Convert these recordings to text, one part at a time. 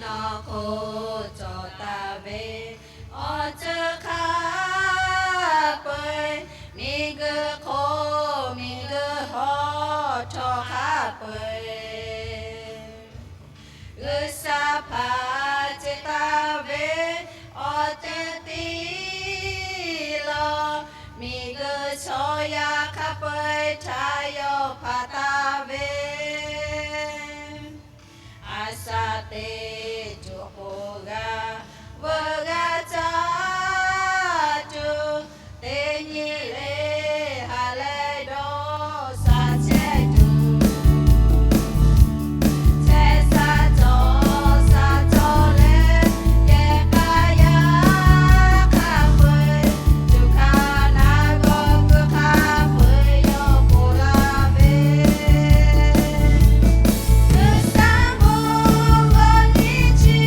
Nawˬ hk'oˆ cawˬ taˍ ve awˬ ceuˬ hk'a peu-eˬ, miˬguiˬ hk'oˆ miˬguiˬ hawˉ htawˇ hk'a peu-eˬ, G'uiˬsha hpaˍ ce taˍ ve awˬ ceuˬ tiˉ lawˬ, miˬguiˬ chaw yaˇ hk'a peu-eˬ htaꞈ yawˇ hpanˍ taˍ ve, a shaꞈ teꞈ tuˬ k'o g'a veuꞈ g'a caˇ tuˬ, teˇ nyi le ha leh dawˇ sha chehˇ tuˬ, chehˇ sha cawˬ sha cawˬ leh, yehˬ k'a yaˇ hk'a peu-eˬ tuˬ hkanˍ naˍ g'awˇ g'uiˬ hk'a peu-eˬ yawˇ ponˬ laˇ ve, G'uiˬsha mvuhˇ g'awˇ nyi chi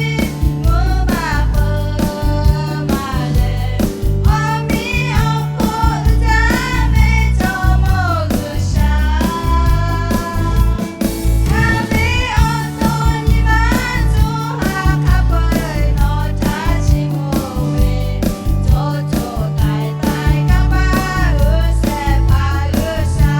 mvuhˇ maˇ peuˬ maˇ lehˬ, awˬ miˇ awˬ hponˇ uiˍ jaˇ ve Jawˇmawˇ G'uiˬsha, ngaˬ ve awˬ to nyi ma co ha hk'a peu-eˬ nawˬ htaꞈ chiˇ mvuh ve, co co taiˍ taiˍ kanˇ paˆ G'uiˬsha hpaˍ G'uiˬsha.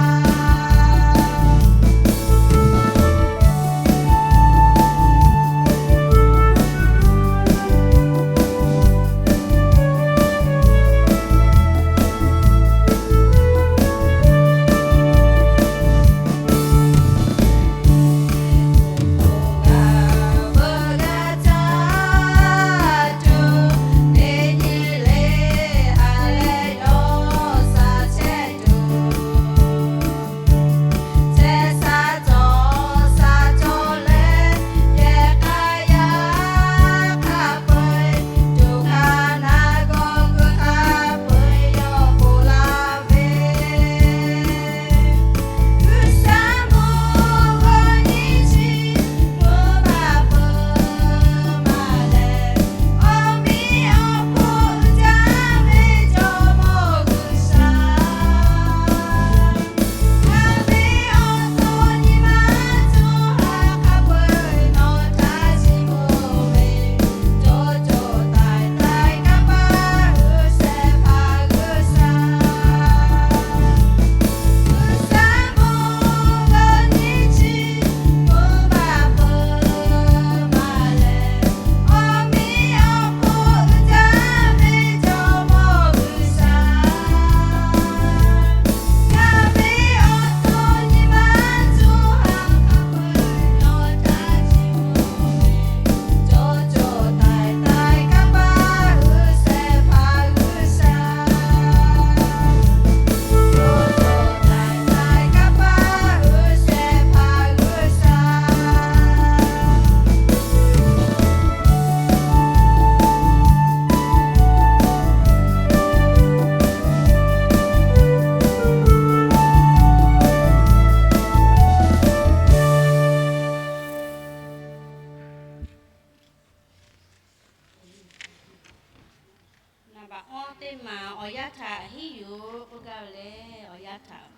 Naˍ baꞈ awˇ teˇ maˬ awˬ yanˇ htaꞈ hiˉ yuˬ k'oˆ gaˇ ve le, awˬ yanˇ htaꞈ.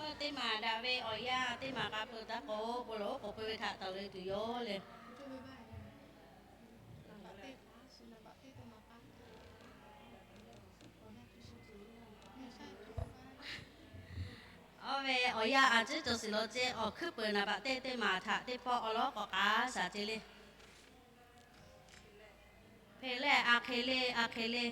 Meuˇ teˇ maˬ daꞈ ve awˬ yanˇ teˇ maˬ k'a peuˬ taˉ k'o, bon lawˬ oˉ k'oˍ pui ve htaꞈ tawˍ le tuˬ yoˬ le. Oˇ ve awˬ yanˇ a ciˉ cawˬ shiˍ lo ceh, awˬ hkuiˉ peuˬ naˍ baꞈ teˇ teˇ maˬ htaꞈ teˇ pawˆ awˬ lawˉ k'awꞈ k'aˉ shaˍ ce le. Hk'e lehˬ, a hk'e le, a hk'e le.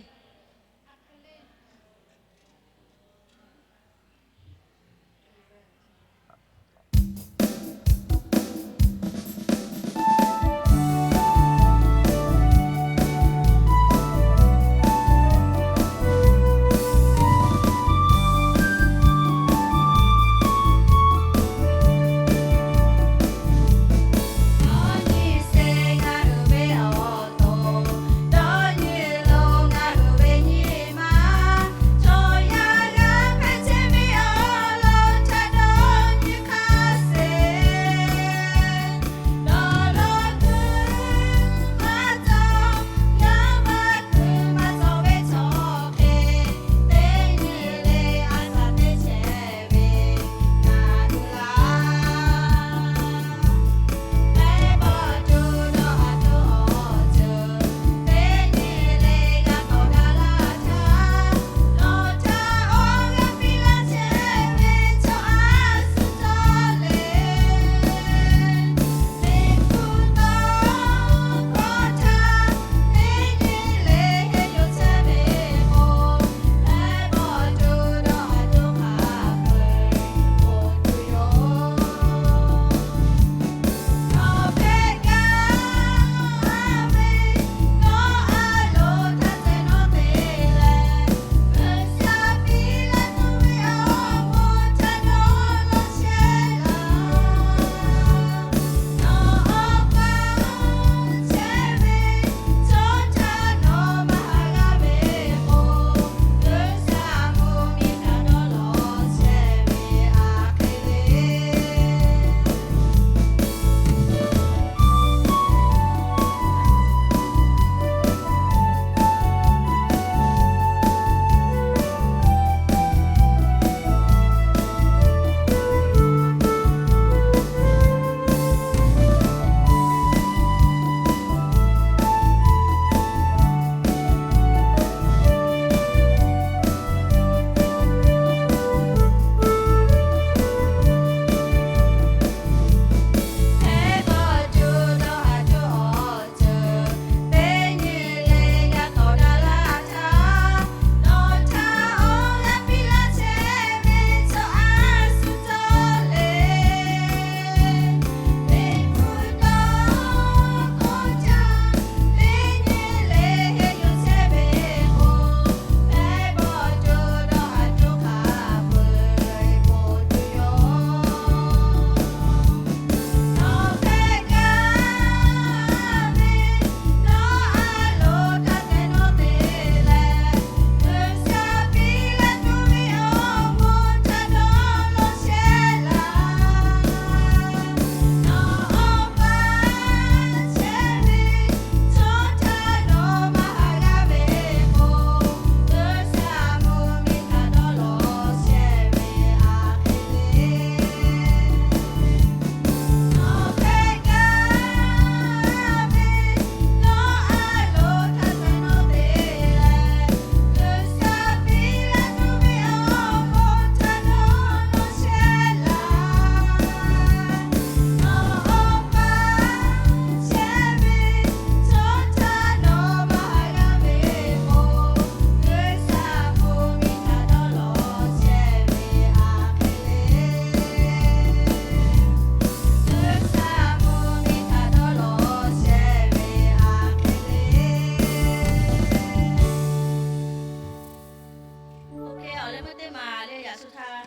Oˇ hk'e awˬ leh meuˇ teˇ maˬ le yaꞈ shu htaˇ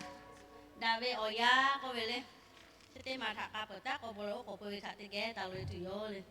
daꞈ ve awˬ yanˇ k'oˆ ve le. Chi teˇ maˬ htaꞈ k'a peuˬ taˉ k'o, bon lawˬ oˉ k'oˍ pui ve htaꞈ teˇ geh taˍ loꞈ e tuˬ yoˬ le.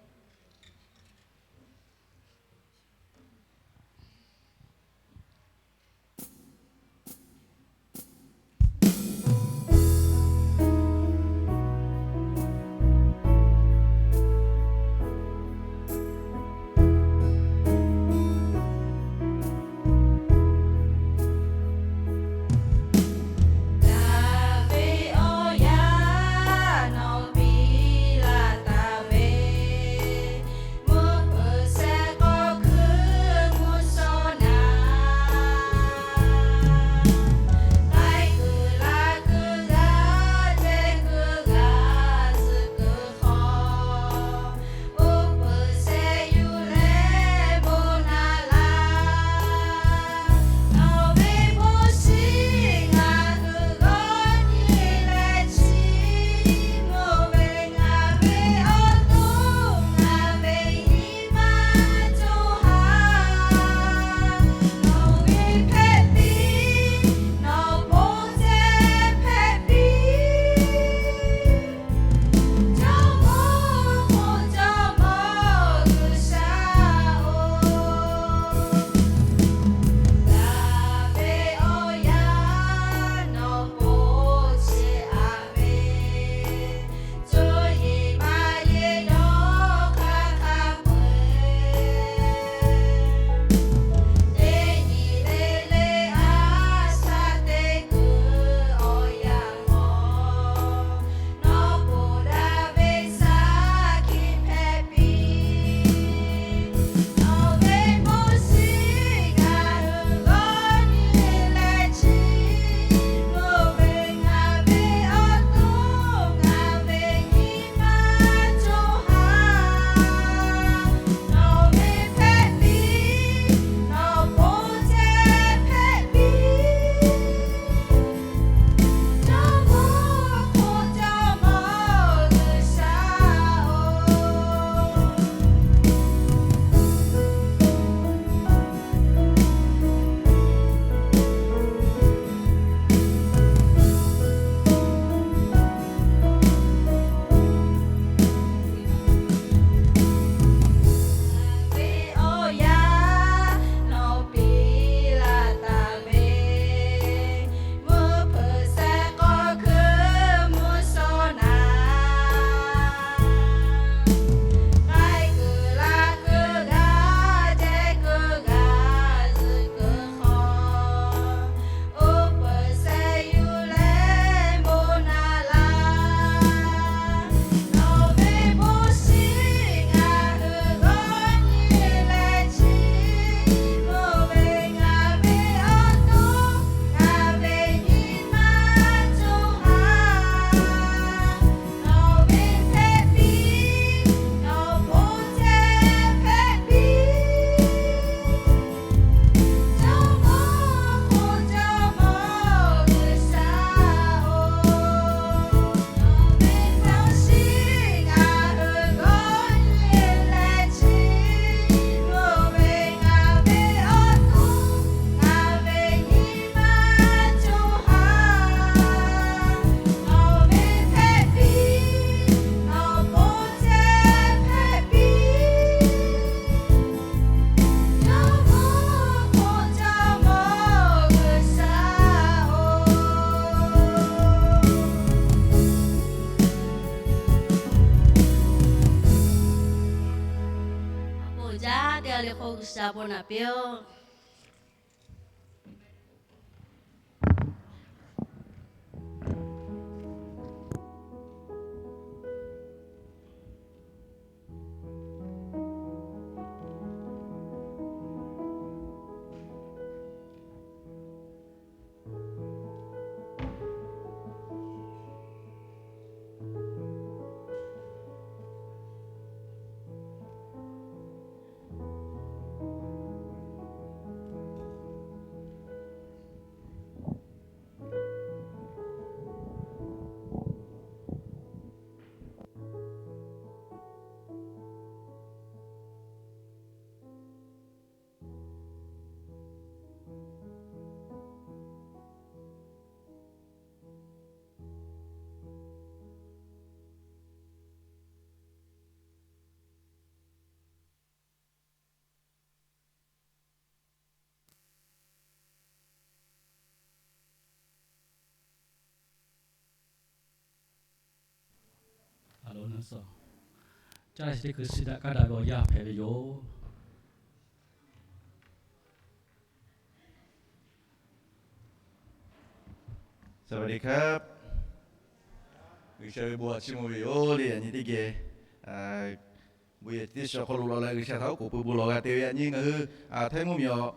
G'uiˬsha bon naꞈ piˇ-oˆ. Caˇ leh chi teˇ hkui shiˍ daꞈ kaˇ daꞈ ve awˬ yanˇ hpehꞈ ve yoˬ. สวัสดีครับ G'uiˬsha ve bon htaꞈ chiˇ mvuh ve yoˬ le. Yaꞈ nyi teˇ geh bon yehˬ teˇ shiˍ awˬ hk'aw lo law leh G'uiˬsha htaꞈ oˉ k'oˍ pui bon lawˬ g'a te ve yaꞈ nyi ngaˬ hui Htaiˇ mvuhˇmiˬ awˬ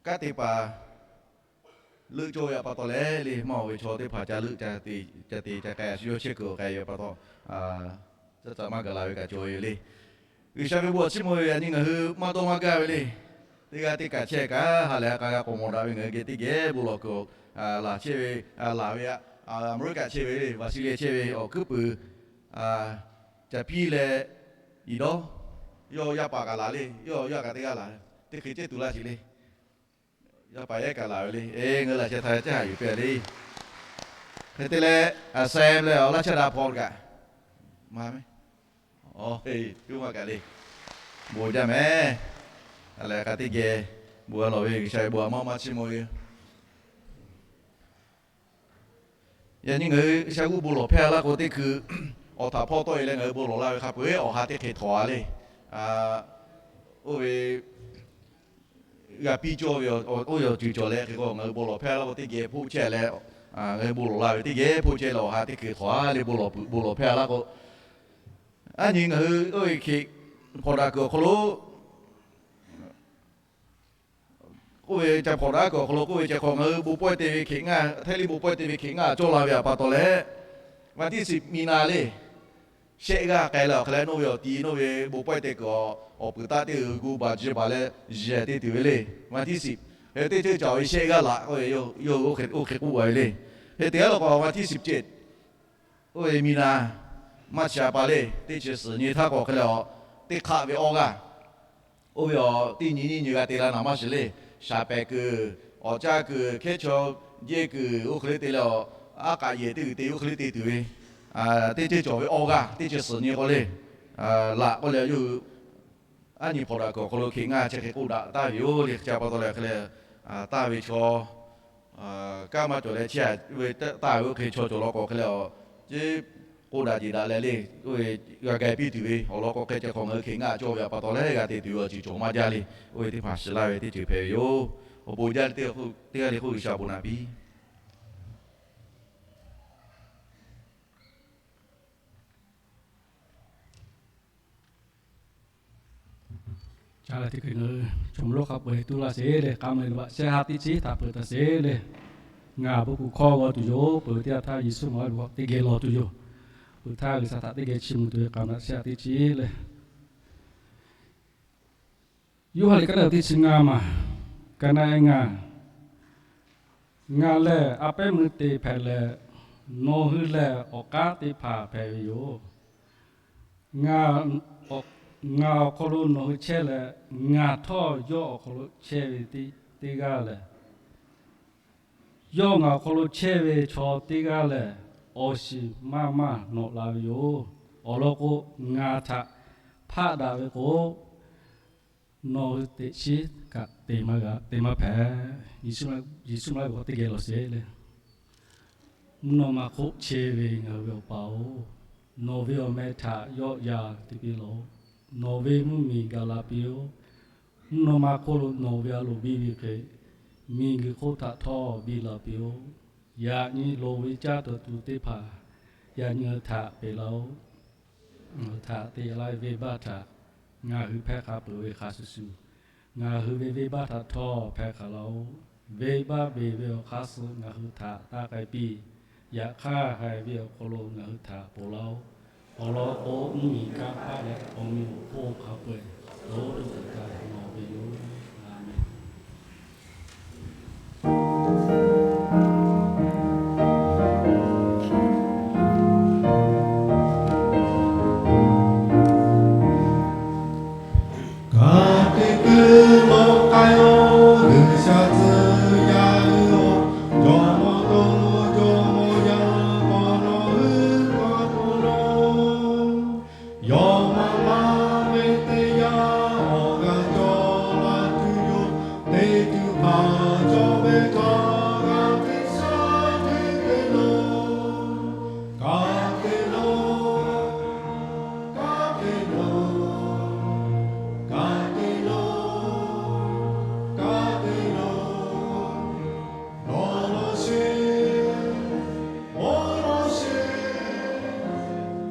kanˉ te paˍ leuˆ cawˇ ve pa taw leh le, maˇ oˬ ve chaw teˇ hpaˍ ca leuˆ ca te ca k'ai a shu yawˇ chehˇ kuiˬ awˬ k'ai ve pa taw, caˇ caꞈ maˇ gaˬ la ve kaꞈ cawˬ ve yoˬ le. G'uiˬsha ve bon htaꞈ chiˇ mvuh ve yaꞈ nyi ngaˬ hui maˇ dawˇ maˇ gaˇ ve le. Teˇ g'aˇ teˇ kaꞈ chehˇ kaꞈ ha lehˬ k'a g'a k'awꞈ mawˬ daꞈ ve ngaˬ hui geh teˇ geh bon lawˬ kuiˬ laˬ chehˇ ve, laˬ ve, Aˍmeˍriˆkaꞈ chehˇ ve le, Vaˍsiˍliˇ chehˇ ve awˬ hkuiˉ puiˍ ca piˇ leh, iˍ dawˇ, yawˇ yaˇ paˍ kaꞈ laˬ le, yawˇ yaˇ kaꞈ teˇ g'aˇ laˬ, teˇ hk'e cehˇ tuˬ laˇ sheˍ le. Yaˇ paˍ yaˇ kaꞈ laˬ ve le. Eˬ, ngaˬ hui laꞈ sheh htaꞈ cehˇ haꞈ yuˬ pehˇ le. Hk'e te leh, a seh leh awˬ laˇ chehˇ daꞈ hpaw kaꞈ maˇ mehˉ. Oˇ, yawˇ maˇ kaꞈ le. Bon jaˇ mehˍ. A lehˬ k'a teˇ geh bon g'a lawˬ ve G'uiˬsha ve bon maˇ maˇ chiˇ mvuh ve yoˬ. Yaꞈ nyi ngaˬ hui sha g'uˇ bon lawˬ hpehˇ laˇ k'o teˇ hkui, awˬ htaꞈ hpawˇ tawˆ e leh ngaˬ hui bon lawˬ laˇ ve hk'a peu-eˬ awˬ ha teˇ hk'e htawnˍ a le. Oˇ ve g'a piˇ cawˇ ve oˇ ve awˬ ceuˬ cawˬ leh hk'e k'o ngaˬ hui bon lawˬ hpehˇ laˇ k'o teˇ geh hpoˆ chehˇ leh, ngaˬ hui bon lawˬ la ve teˇ geh hpoˆ chehˇ leh awˬ ha teˇ hk'e htawnˍ a le. Bon lawˬ hpehˇ laˇ k'o, aˉ nyi ngaˬ hui oˇ ve hk'e hpawnˬ daꞈ kuiˬ awˬ hk'aw lo k'oˆ ve ca hpawnˬ daꞈ kuiˬ awˬ hk'aw lo k'oˆ ve ca hk'awꞈ ngaˬ hui bon pawehˇ te ve hk'e ngaˇ, Htaiˇ liˇ bon pawehˇ te ve hk'e ngaˇ cawˇ la ve pa taw leh, vaˇ tiˉ siˍ miˬ na le, shehˆ g'aˇ k'ai leh awˬ hk'e leh nawˇ ve awˬ ti nawˇ ve bon pawehˇ te kuiˬ awˬ peuˬ taˆ teˇ g'uiˬ gu baˬ ji baˬ leh yeˬ te tuˬ ve le. Vaˇ tiˉ siˍ, hk'e teˇ ceuˬ cawˬ ve shehˆ g'aˇ laꞈ k'oˆ ve yoˬ, oˇ hk'e k'oˆ a ve le. Hk'e te a law k'o vaˇ tiˉ siˍ cehˬ oˇ ve miˬ na maˇ chi a pa le, teˇ chi suhˍ nyi htaˇ k'awꞈ hk'e leh awˬ teˇ hk'aˆ ve awˇ g'aˇ, oˇ ve awˬ teˇ nyi nyiˇ nyi g'a te la naˍ maˇ shiˍ le. Shaˍ pehˍ kuiˬ, awˬ caˇ kuiˬ, hkehˉ chaw jehˇ kuiˬ, oˇ hk'e le te leh awˬ aˉ k'aꞈ yehˬ teˇ g'uiˬ te oˇ hk'e le te tuˬ ve, teˇ ceuˬ cawˬ ve awˇ g'aˇ teˇ chi suhˍ nyi k'o le, laꞈ k'oˆ leh yawˇ hui aˉ nyi hpawnˬ daꞈ kuiˬ awˬ hk'aw lo hk'e ngaˇ chi hk'e k'oˆ daꞈ taˍ ve yoˬ le. Chi a pa taw leh hk'e leh, taˇ ve chaw kanˉ maˇ cawˬ leh chi a ve taˇ ve oˇ hk'e chaw cawˬ law k'o hk'e leh awˬ ceˇ k'oˆ daꞈ jeˬ daꞈ leh le, oˇ ve g'a gai piˇ tuˬ ve awˬ lawn k'o hk'e chi hk'awꞈ ngaˬ hui hk'e ngaˇ cawˇ ve a pa taw leh g'a te tuˬ ve awˬ ceuˬ cawˬ maˇ jaˇ le. Oˇ ve teˇ hpaˍ shiˍ laˇ ve teˇ ceuˬ hpehꞈ ve yoˬ. Awˬ bon jaˇ teˇ g'aˇ le k'oˆ G'uiˬsha bon naꞈ piˇ. Caˇ leh teˇ hkui ngaˬ hui chaw mvuh lonˉ hk'a peu-eˬ tuˉ laˇ sheˍ le. K'a mvuh leh naˍ baꞈ shehˆ ha teˇ chi htaꞈ peuˬ taˍ sheˍ le. Ngaˬ bon kuˬ hkawˇ g'aw tuˬ yoˬ. Peuˬ teˇ yanˇ htaˇ Yeˍsuˆ maˍ g'aw teˇ geh lawˬ tuˬ yoˬ. Peuˬ htaˇ G'uiˬsha htaꞈ teˇ geh chiˇ mvuh tuˬ ve k'a mvuh naꞈ shehˆ ha teˇ chi le. Yoˇhanˬ liꞈ kaˉ naˆ teˇ chi ngaˇ maˬ, kaˉ naˆ ehˉ ngaˇ. Ngaˬ lehˬ a pehˉ meuˇ te hpehꞈ leh, nawˬ hui lehˬ awˬ k'aˉ teˇ hpaˍ hpehꞈ ve yoˬ. Ngaˬ awˬ hk'aw lo nawˬ hui chehˇ leh, ngaˬ htawˇ yawˇ awˬ hk'aw lo chehˇ ve teˇ g'aˇ lehˬ, yawˇ ngaˬ awˬ hk'aw lo chehˇ ve chaw teˇ g'aˇ lehˬ, awˬ shiˍ maˇ maˇ nawꞈ la ve yoˬ. Awˬ lawn k'o, ngaˬ htaꞈ hpaˆ daꞈ ve k'o, nawˬ hui teꞈ chiˉ kaꞈ te maˇ g'a, te maˇ hpehꞈ. Yeˍsuˆ maˇ g'aw teˇ geh lawˬ sheˍ le. Mvuhˇ naw ma hk'oˆ chehˇ ve ngaˬ hui ve Awˬ pa-oˬ, nawˬ ve awˬ meh htaꞈ yawˆ yan te piˇ lawˬ. nawˬ ve mvuhˇ miˬ gaˬ la piˇ-oˆ. Mvuhˇ naw ma hk'oˆ lo nawˬ ve a loˍ biˇ ve hk'e, miˬguiˬ hk'oˆ htaꞈ htawˇ biˇ la piˇ-oˆ. Yaꞈ nyi loˍ ve caˇ tuˬ tuˬ teˇ hpaˍ yaꞈ nyi htaꞈ peꞈ laˇ-oˆ. Ngaˬ hui htaꞈ te laˇ ve venˇbaˆ htaꞈ ngaˬ hui hpehˇ hk'a peuˬ ve hk'a shuˍ shuˍ, ngaˬ hui ve venˇbaˆ htaꞈ htawˇ hpehˇ hk'a laˇ-oˆ. Venˇbaˆ beˬ ve awˬ hk'aˇ suh ngaˬ hui htaꞈ taˇ k'ai piˇ. Yaꞈ hk'aˇ, haiˬ ve awˬ hk'aw lo ngaˬ hui htaꞈ ponˬ laˇ-oˆ. Awˬ lawn k'o, mvuhˇmiˬ kanˇ paˆ leh awˬ meh awˬ hponˇ hk'a peu-eˬ dawˇ tuˬ taˍ kaꞈ nawˬ ve yoˬ. Aˍmenˍ. Ka tiꞈ kuiˬ lo k'ai-o, G'uiˬsha tcuh yaˇ hui-oˬ, jawˇmawˇ to jawˇmawˇ yaˇ k'awꞈ nawˬ hui hk'a peuˬ lo, yawˇ maˇ maˇ ve teˇ yanˇ awˬ g'aˇ cawˬ la tuˬ yoˬ. Teˇ tuˬ hpaˍ cawˬ ve htaꞈ g'a hteˇ shaˉ hteˇ te lo, ka te lo, ka te lo, ka te lo, ka te lo. Lawˬ lawˬ sheˍ, oˇ lawˬ sheˍ,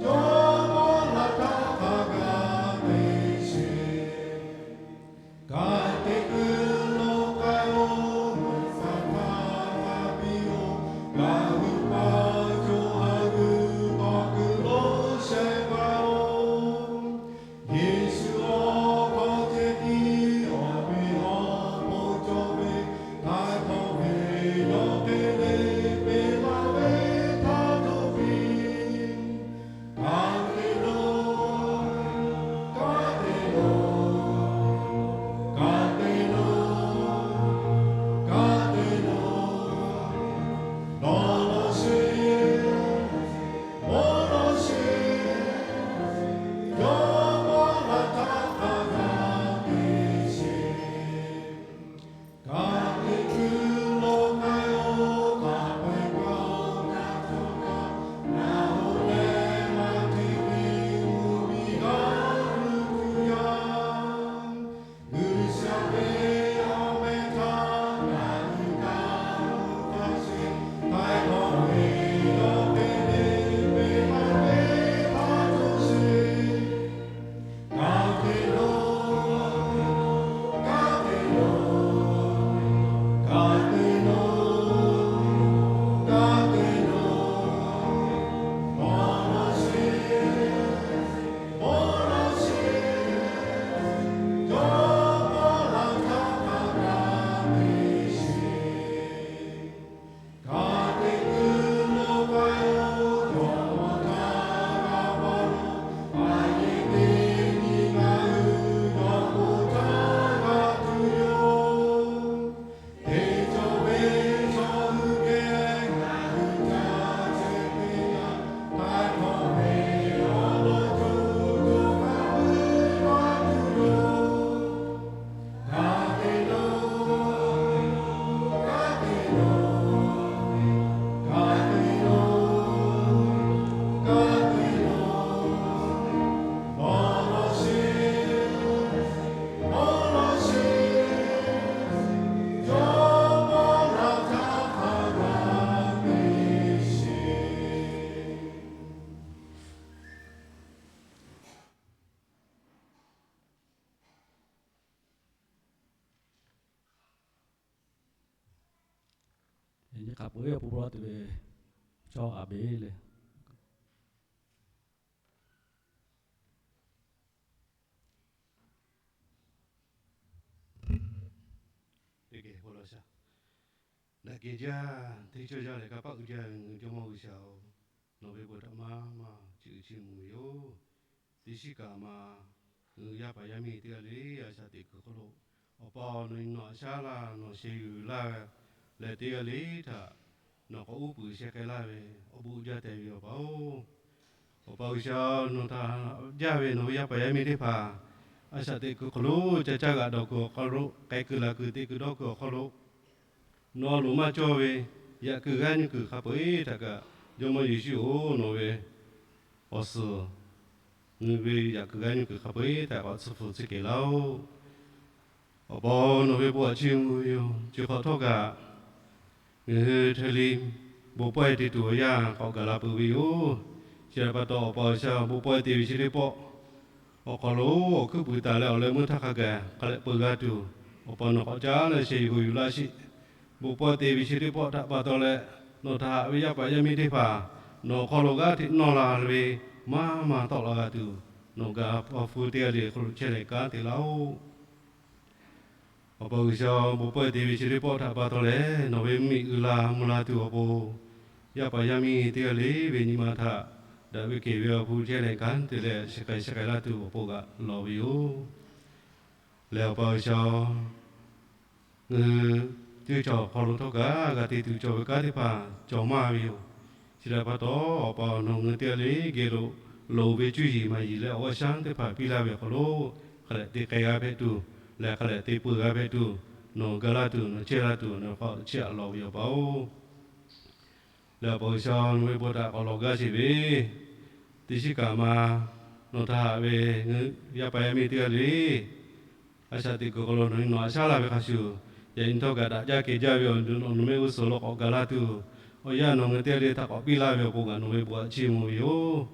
jawˇmawˇ laˬ htaˇ hk'a g'a te sheˍ. Ka tiꞈ kuiˬ lo k'ai-o, G'uiˬsha htaꞈ g'a piˇ-oˬ, ngaˬ hui pa co ha g'uiˬ k'awꞈ kuiˬ lo sheh g'a-oˬ. Yeˍsuˆ awˬ hk'aw ceh tiˉ awˬ ve awˬ bon cawˬ ve, htaiˍ hk'awꞈ ve yawˇ hk'e le peꞈ laˇ ve htaˇ cawˬ piˇ. Ka te lo, ka te lo, ka te lo, ka te lo. Lawˬ lawˬ sheˍ, oˇ lawˬ sheˍ, jawˇmawˇ laˬ htaˇ hk'a g'a te sheˍ. Ka tiꞈ kuiˬ lo k'ai-o, hk'a peu-eˬ kaꞈ ngaˬ hui leh maˇ hteˇ ve mvuhˇmiˬ g'a gu tuˬ yaˇ, G'uiˬsha ve awˬ meh htaꞈ ngaˬ hui kaꞈ mvuh hk'a sheˍ. Htaiˍ hk'awꞈ ve yawˇ hk'e le peꞈ laˇ ve htaˇ cawˬ sheˍ. Ka te lo, ka te lo, ka te lo, ka te lo. Lawˬ lawˬ sheˍ, oˇ lawˬ sheˍ, jawˇmawˇ laˬ htaˇ hk'a g'a te sheˍ. Ka tiꞈ kuiˬ lo k'ai-o, jawˇmawˇ htaˇ g'a va lo, a yeˬ teˇ nyi ngaˬ hui jawˇmawˇ htaˇ g'a tuˬ yoˬ. Teˇ cawˬ ve chaw hui geh ngaˬ hui ca chehˇ teˇ yanˇ, htaiˍ hk'awꞈ ve awˬ lawn co co hk'a peu-eˬ g'a tuˬ yoˬ. Ka te lo, ka te lo, ka te lo, ka te lo. Lawˬ lawˬ sheˍ, oˇ lawˬ sheˍ, jawˇmawˇ laˬ htaˇ hk'a g'a te sheˍ. Yaꞈ nyi hk'a peu-eˬ awˬ pon pa la tuˬ ve chaw aꞈ beˍ le. Teˇ geh bon lawˬ shaˍ. Daꞈ kehˬ jaˇ, teˇ cawˇ jaˇ leh kanˇ paˆ uiˍ jaˇ ve ngaˬ hui Jawˇmawˇ G'uiˬsha-oˬ, nawˬ ve bon htaꞈ maˇ maˇ chiˇ uiˍ chiˇ mvuh ve yoˬ. Teˇ shiˉ kaꞈ maˇ ngaˬ hui yaˇ paˍ yaˇ miˇ teˇ g'aˇ le a shaꞈ teꞈ kuiˬ hk'aw lo, Awˬ pa-oˬ, nawˬ nyi nawˬ aꞈ shaˉ laˇ, nawˬ sheh yuˬ laˇ leh teˇ g'aˇ le htaꞈ nawˬ k'awꞈ uˉ peunˍ sheh k'ai laˇ ve awˬ bon uiˍ jaˇ tehꞈ ve Awˬ pa-oˬ, Awˬ pa G'uiˬsha, nawˬ htaꞈ jaˇ ve nawˬ ve yaˇ paˍ yaˇ miˇ teˇ hpaˍ a shaꞈ teꞈ kuiˬ hk'aw lo ca caˇ g'aꞈ dawˬ kuiˬ awˬ hk'aw lo, k'ai kuiˬ laˬ kuiˬ te kuiˬ dawˇ kuiˬ awˬ hk'aw lo, nawˬ loˍ maˇ cawˇ ve yaꞈ kuiˬ g'aˇ nyi kuiˬ hk'a peu-eˬ htaꞈ kaꞈ, Jawˇmawˇ Yeˍsuˆ-oˬ, nawˬ ve awˬ suhˍ Ngaˬ hui ve yaꞈ kuiˬ g'a nyi kuiˬ hk'a peu-eˬ htaꞈ k'awꞈ tsuhˇ hpu tsuhˇ kehˬ laˇ-oˆ. Awˬ pa, nawˬ ve bon htaꞈ chiˇ mvuh ve yoˬ. Chi hk'awꞈ htawˇ kaꞈ, ngaˬ hui htaiˍ liˇ bon pawehˇ te tuˬ awˬ yanˇ k'awꞈ gaˬ la peuˬ ve yoˬ. Chi htaꞈ pa taw, Awˬ pa G'uiˬsha, bon pawehˇ te ve chi teˇ pawˆ awˬ hk'aw lo awˬ hkuiˉ puiˍ taˍ leh awˬ leh meuˇ htaˇ hk'a gaˬ hk'a lehꞈ peuˬ g'a tuˬ, Awˬ pa nawˬ k'awꞈ caˉ leh sheh yuˬ hui yuˬ laˇ sheˍ. Bon pawehˇ te ve chi teˇ pawˆ htaꞈ pa taw leh, nawˬ htaꞈ haꞈ ve yaˇ paˍ yaˇ miˇ teˇ hpaˍ nawˬ awˬ hk'aw lo g'aˇ hteꞈ nawˇ la ve maˇ maˇ tawˆ la g'a tuˬ, nawˬ gaˬ awˬ hpu teˇ g'aˇ le hk'aw lo chehˇ leh kanˉ te laˇ-oˆ. Awˬ pa G'uiˬsha, bon pawehˇ te ve chi teˇ pawˆ htaꞈ pa taw leh, nawˬ ve mvuhˇmiˬ uiˍ la mvuh la tuˬ awˬ pon, yaˇ paˍ yaˇ miˇ teˇ g'aˇ le ve nyi ma htaꞈ daꞈ ve kehˬ ve awˬ hpu chehˇ leh kanˉ te leh shiˍ k'ai shiˍ k'ai laˇ tuˬ awˬ pon g'a lawˬ ve yoˬ. Lehˬ Awˬ pa G'uiˬsha, ngaˬ hui teˇ cawˬ awˬ hk'aw lo htawˇ kaꞈ g'a te tuˬ cawˬ ve kanˉ teˇ hpaˍ cawˬ maˇ ve yoˬ. Chi htaꞈ pa taw, Awˬ pa nawˬ ngaˬ hui teˇ g'aˇ le geh lo loˍ ve cuˇ yiˍ maˍ yiˍ leh awˬ g'aˇ shaˉ teˇ hpaˍ piˇ laˇ ve awˬ hk'aw lo, hk'a lehꞈ te k'ai g'a hpehꞈ tuˬ, leh hk'a lehꞈ te peuˬ g'a hpehꞈ tuˬ, nawˬ ga laˇ tuˬ, nawˬ chehˇ laˇ tuˬ, nawˬ k'awꞈ chiˇ aꞈ lawˬ ve yoˬ Awˬ pa-oˬ. Lehˬ Awˬ pa G'uiˬsha, nawˬ ve bon htaꞈ k'awꞈ lawˬ gaˇ sheˍ ve, teˇ shiˉ kaꞈ ma nawˬ htaꞈ haꞈ ve yaˇ paˍ yaˇ miˇ teˇ g'aˇ le, a shaꞈ teꞈ kuiˬ hk'aw lo nawˬ nyi nawˬ aꞈ shaˉ laˇ ve hk'a shuˍ, yaꞈ nyi htawˇ kaꞈ daꞈ jaˇ kehˬ jaˇ ve awˬ, nawˬ mehˆ g'uˇ suhˍ lo k'awꞈ gaˬ laˇ tuˬ, awˬ yanˇ nawˬ ngaˬ hui teˇ g'aˇ le htaꞈ k'awꞈ piˇ laˇ ve awˬ pon kaꞈ nawˬ ve bon htaꞈ chiˇ mvuh ve yoˬ.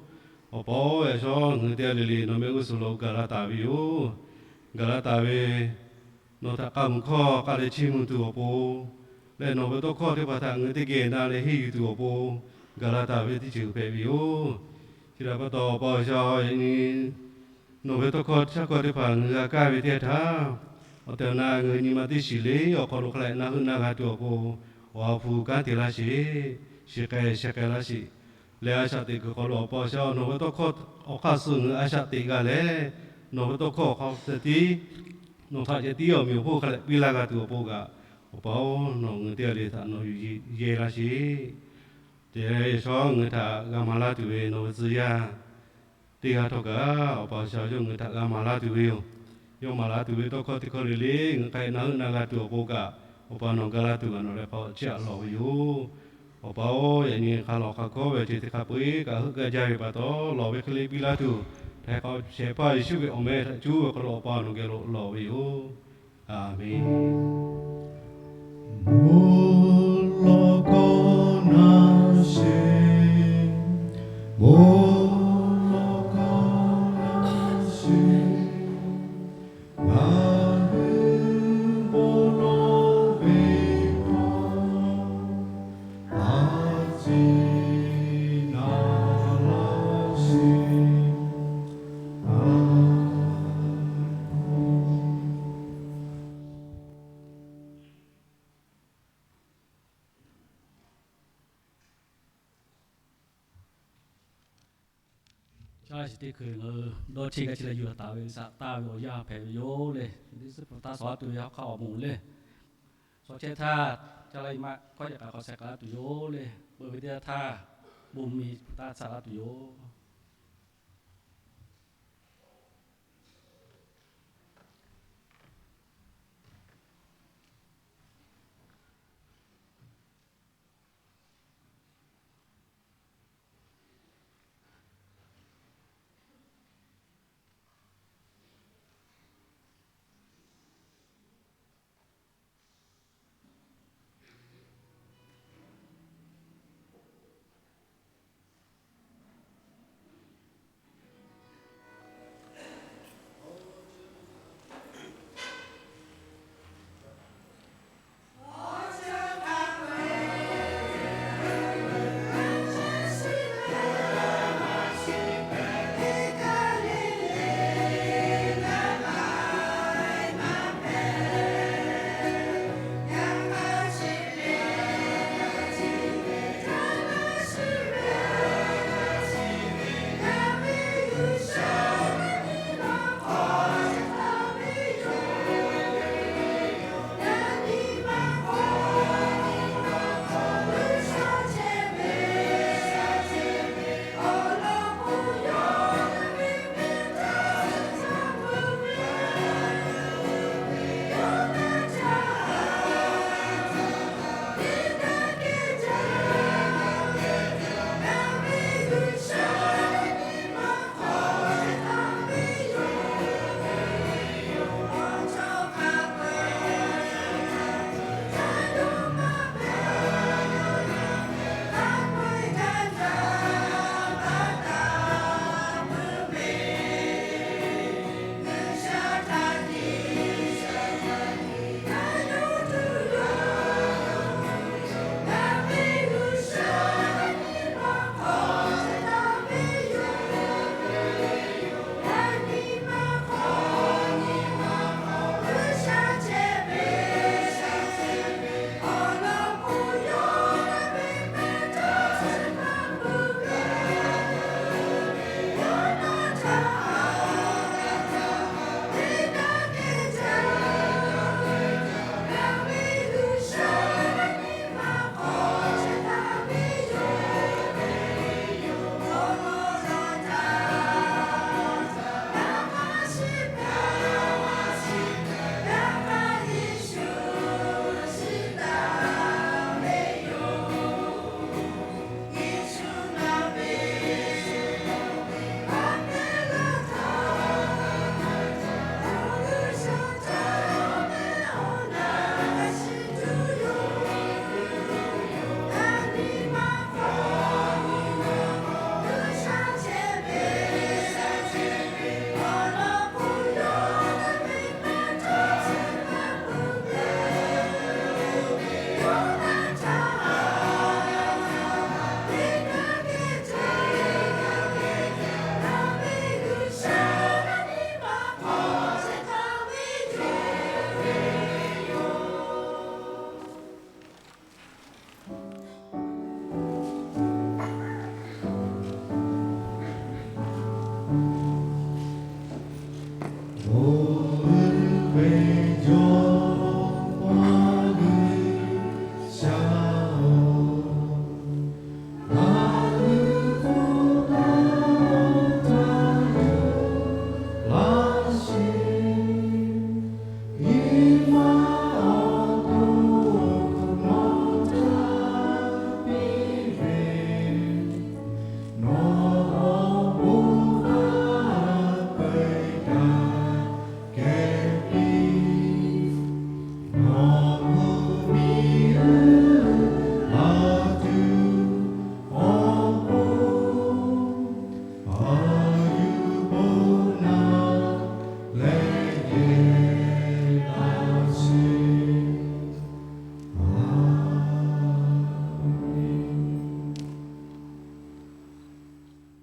Awˬ pa-oˬ, yaꞈ shawˉ ngaˬ hui teˇ g'aˇ le le nawˬ mehˆ g'uˇ suhˍ lo gaˬ la taˍ ve yoˬ. Gaˬ la taˍ ve nawˬ htaꞈ k'a mvuhˬ hkawˇ k'a leh chiˇ mvuh tuˬ awˬ pon leh, nawˬ ve tawˇ hkawˇ teˇ hpaˍ htaꞈ ngaˬ hui teˇ geh na leh henˇ yuˬ tuˬ awˬ pon gaˬ la taˍ ve teˇ ceuˬ hpehꞈ ve yoˬ. Chi htaꞈ pa taw, Awˬ pa G'uiˬsha, yaꞈ nyi nawˬ ve tawˇ hkawˇ shaˉ hkawˇ teˇ hpaˍ ngaˬ hui g'a kaˇ ve teˇ htaˇ, awˬ tehˬ awˬ na ngaˬ hui nyi ma teˇ shiˍ le awˬ hk'aw lo hk'a lehꞈ na heuˆ na g'a tuˬ awˬ pon, awˬ ha hpu kanˉ te laˇ sheˍ. Shiˍ k'ai sheh k'ai laˇ sheˍ. Leh a shaꞈ teꞈ kuiˬ hk'aw lo Awˬ pa G'uiˬsha, nawˬ ve tawˇ hkawˇ awˬ hk'aˇ suh ngaˬ hui a shaꞈ teꞈ g'a leh, nawˬ ve tawˇ hkawˇ awˬ hk'aw ceh tiˉ nawˬ htaꞈ ceh tiˉ awˬ meꞈ awˬ hponˇ hk'a lehꞈ piˇ laˇ g'a tuˬ awˬ pon kaꞈ, Awˬ pa-oˬ, nawˬ ngaˬ hui teˇ g'aˇ le htaꞈ nawˬ yuˬ yehˇ laˇ sheˍ. Te yaꞈ shawˉ ngaˬ hui htaꞈ g'a maˍ laˇ tuˬ ve nawˬ ve tcuh yaˇ teˇ g'aˇ htawˇ kaꞈ, Awˬ pa G'uiˬsha, yawˇ ngaˬ hui htaꞈ g'a maˍ laˇ tuˬ ve yoˬ. Yawˇ maˍ laˇ tuˬ ve tawˇ hkawˇ teˇ hkawˇ le le ngaˬ hui k'ai na heuˆ na g'a tuˬ awˬ pon kaꞈ, Awˬ pa nawˬ ga laˇ tuˬ kaꞈ nawˬ leh k'awꞈ chiˇ aꞈ lawˬ ve yoˬ. Awˬ pa-oˬ, yaꞈ nyi hk'a lawˬ hk'a hkawˇ ve awˬ ceuˬ teˇ hk'a peu-eˬ kaꞈ heuˆ gaˇ jaˇ ve pa taw, lawˬ ve hk'e le piˇ laˇ tuˬ, htaiˍ hk'awꞈ shehˍ hpaˇ Yeˍsuˆ ve awˬ meh htaꞈ cuˉ ve hk'aw lo Awˬ pa nawˬ geh lo lawˬ ve yoˬ. Aˍmenˍ. Bon lawˬ kawˆ na sheˍ, bon lawˬ kawˆ na sheˍ, ngaˬ hui bon lawˬ ve hk'aw a ciˉ na laˇ sheˍ. Chaˇ shiˍ teˇ hkui ngaˬ hui dawˇ cheˇ g'a chi leh yuˬ taˍ ve G'uiˬsha taˇ ve awˬ yanˇ hpehꞈ ve yoˬ le. Liˇ suhˉ hpu taˇ shawˍ a tuˬ ve ha hk'aˇ awˬ moˍ le. Shawˍ chehˇ htaˇ, caˇ laˇ i maˆ hkawˇ yaꞈ k'aꞈ k'awꞈ shehˍ k'ai laˇ tuˬ yoˬ le. Peuˬ ve teˇ yanˇ htaˇ, bon miˬ hpu taˇ shaˍ laˇ tuˬ yoˬ.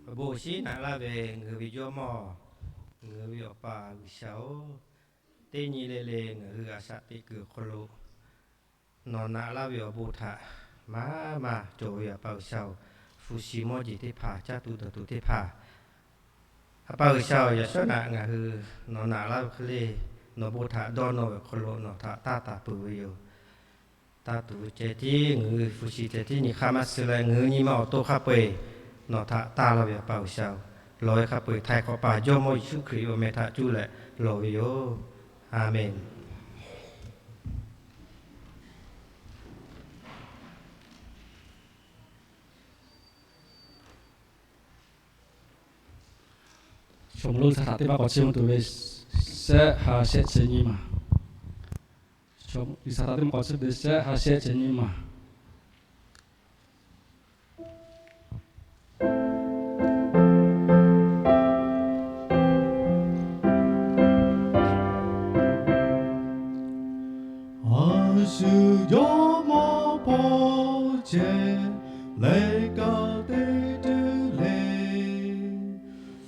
Awˬ bon awˬ shinˉ naꞈ laˇ ve ngaˬ hui ve Jawˇmawˇ, ngaˬ hui ve Awˬ pa G'uiˬsha-oˬ, teˇ nyi le le ngaˬ hui a shaꞈ teꞈ kuiˬ awˬ hk'aw lo nawˬ naꞈ laˇ ve awˬ bon htaꞈ maˇ maˇ cawˬ ve Awˬ pa G'uiˬsha-oˬ, hpu shi mawˇ jeˬ teˇ hpaˍ, caˇ tuˬ dawˬ tuˬ teˇ hpaˍ, Awˬ pa G'uiˬsha-oˬ, yaꞈ shawˉ naꞈ ngaˬ hui nawˬ naꞈ laˇ ve hk'e le, nawˬ bon htaꞈ dawˇ nawˇ ve awˬ hk'aw lo nawˬ htaꞈ taˇ taˍ peuˬ ve yoˬ. Taˇ tuˬ ceh tiˉ ngaˬ hui hpu shi ceh tiˉ nyi hk'aˇ maˇ suh leh, ngaˬ hui nyi ma awˬ to hk'a peu-eˬ nawˬ htaꞈ taˇ laˇ ve Awˬ pa G'uiˬsha-oˬ, lawˬ ve hk'a peu-eˬ htaiˍ hk'awꞈ paˍ Jawˇmawˇ Yeˍsuˆ Hkriꞈ ve awˬ meh htaꞈ cuˇ leh lawˬ ve yoˬ. A menˬ. Chaw mawˇ lonˉ htaꞈ teˇ maˇ k'awꞈ chiˇ mvuh tuˬ ve, shehˆ ha shehˆ chi nyiˇ maˬ. Chaw mawˇ htaꞈ teˇ maˇ k'awꞈ chiˇ mvuh tuˬ ve, shehˆ ha shehˆ chi nyiˇ maˬ. A shu Jawˇmawˇ hpawˇ chehˇ leh kaꞈ teˇ ceuˬ le.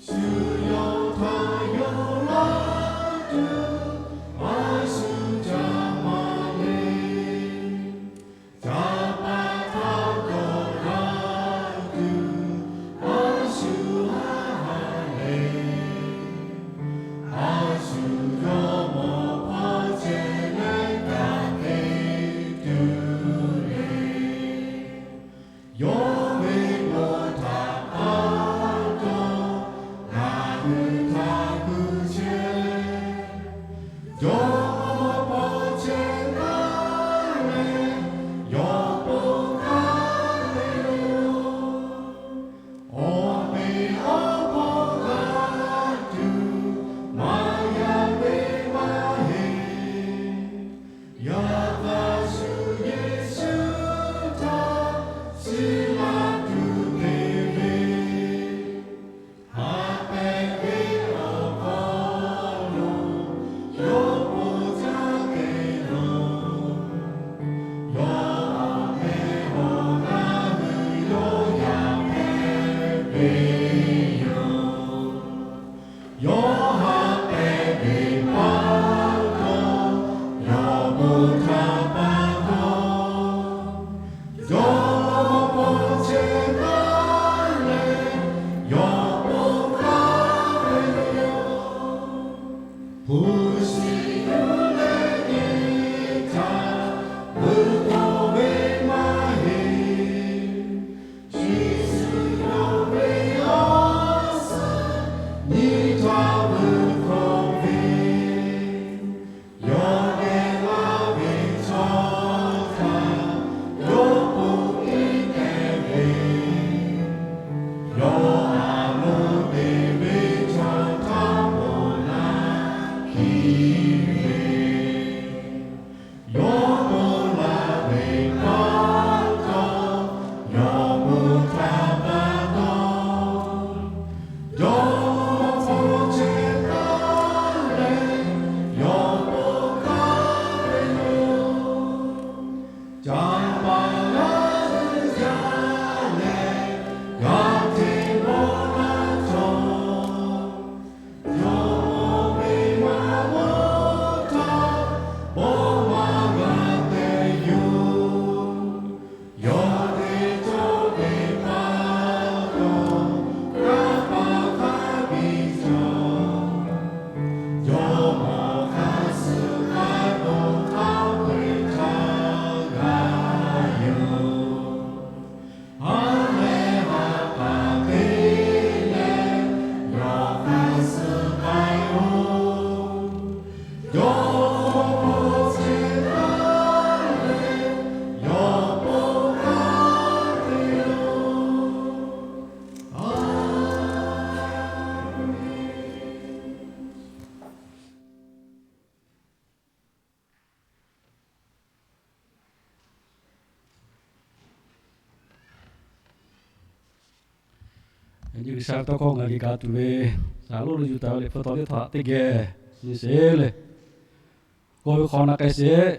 Shu yawˇ htaꞈ yawˇ laˇ tuˬ a shu caˇ maˇ le. Caˇ paˍ htaꞈ dawˇ laˇ tuˬ a shu haˉ haˉ le. A shu Jawˇmawˇ hpawˇ chehˇ leh kaꞈ teˇ ceuˬ le. Yawˇ ve Yaꞈ nyi G'uiˬsha ve tawˇ hkawˇ ngaˬ hui g'a tuˬ ve, shaˍlonˍ lo yuˬ taˍ ve Liꞈ hpu taw teˇ htaꞈ teˇ geh nyi sheˍ le. G'aw ve hk'aw na k'ai sheˍ.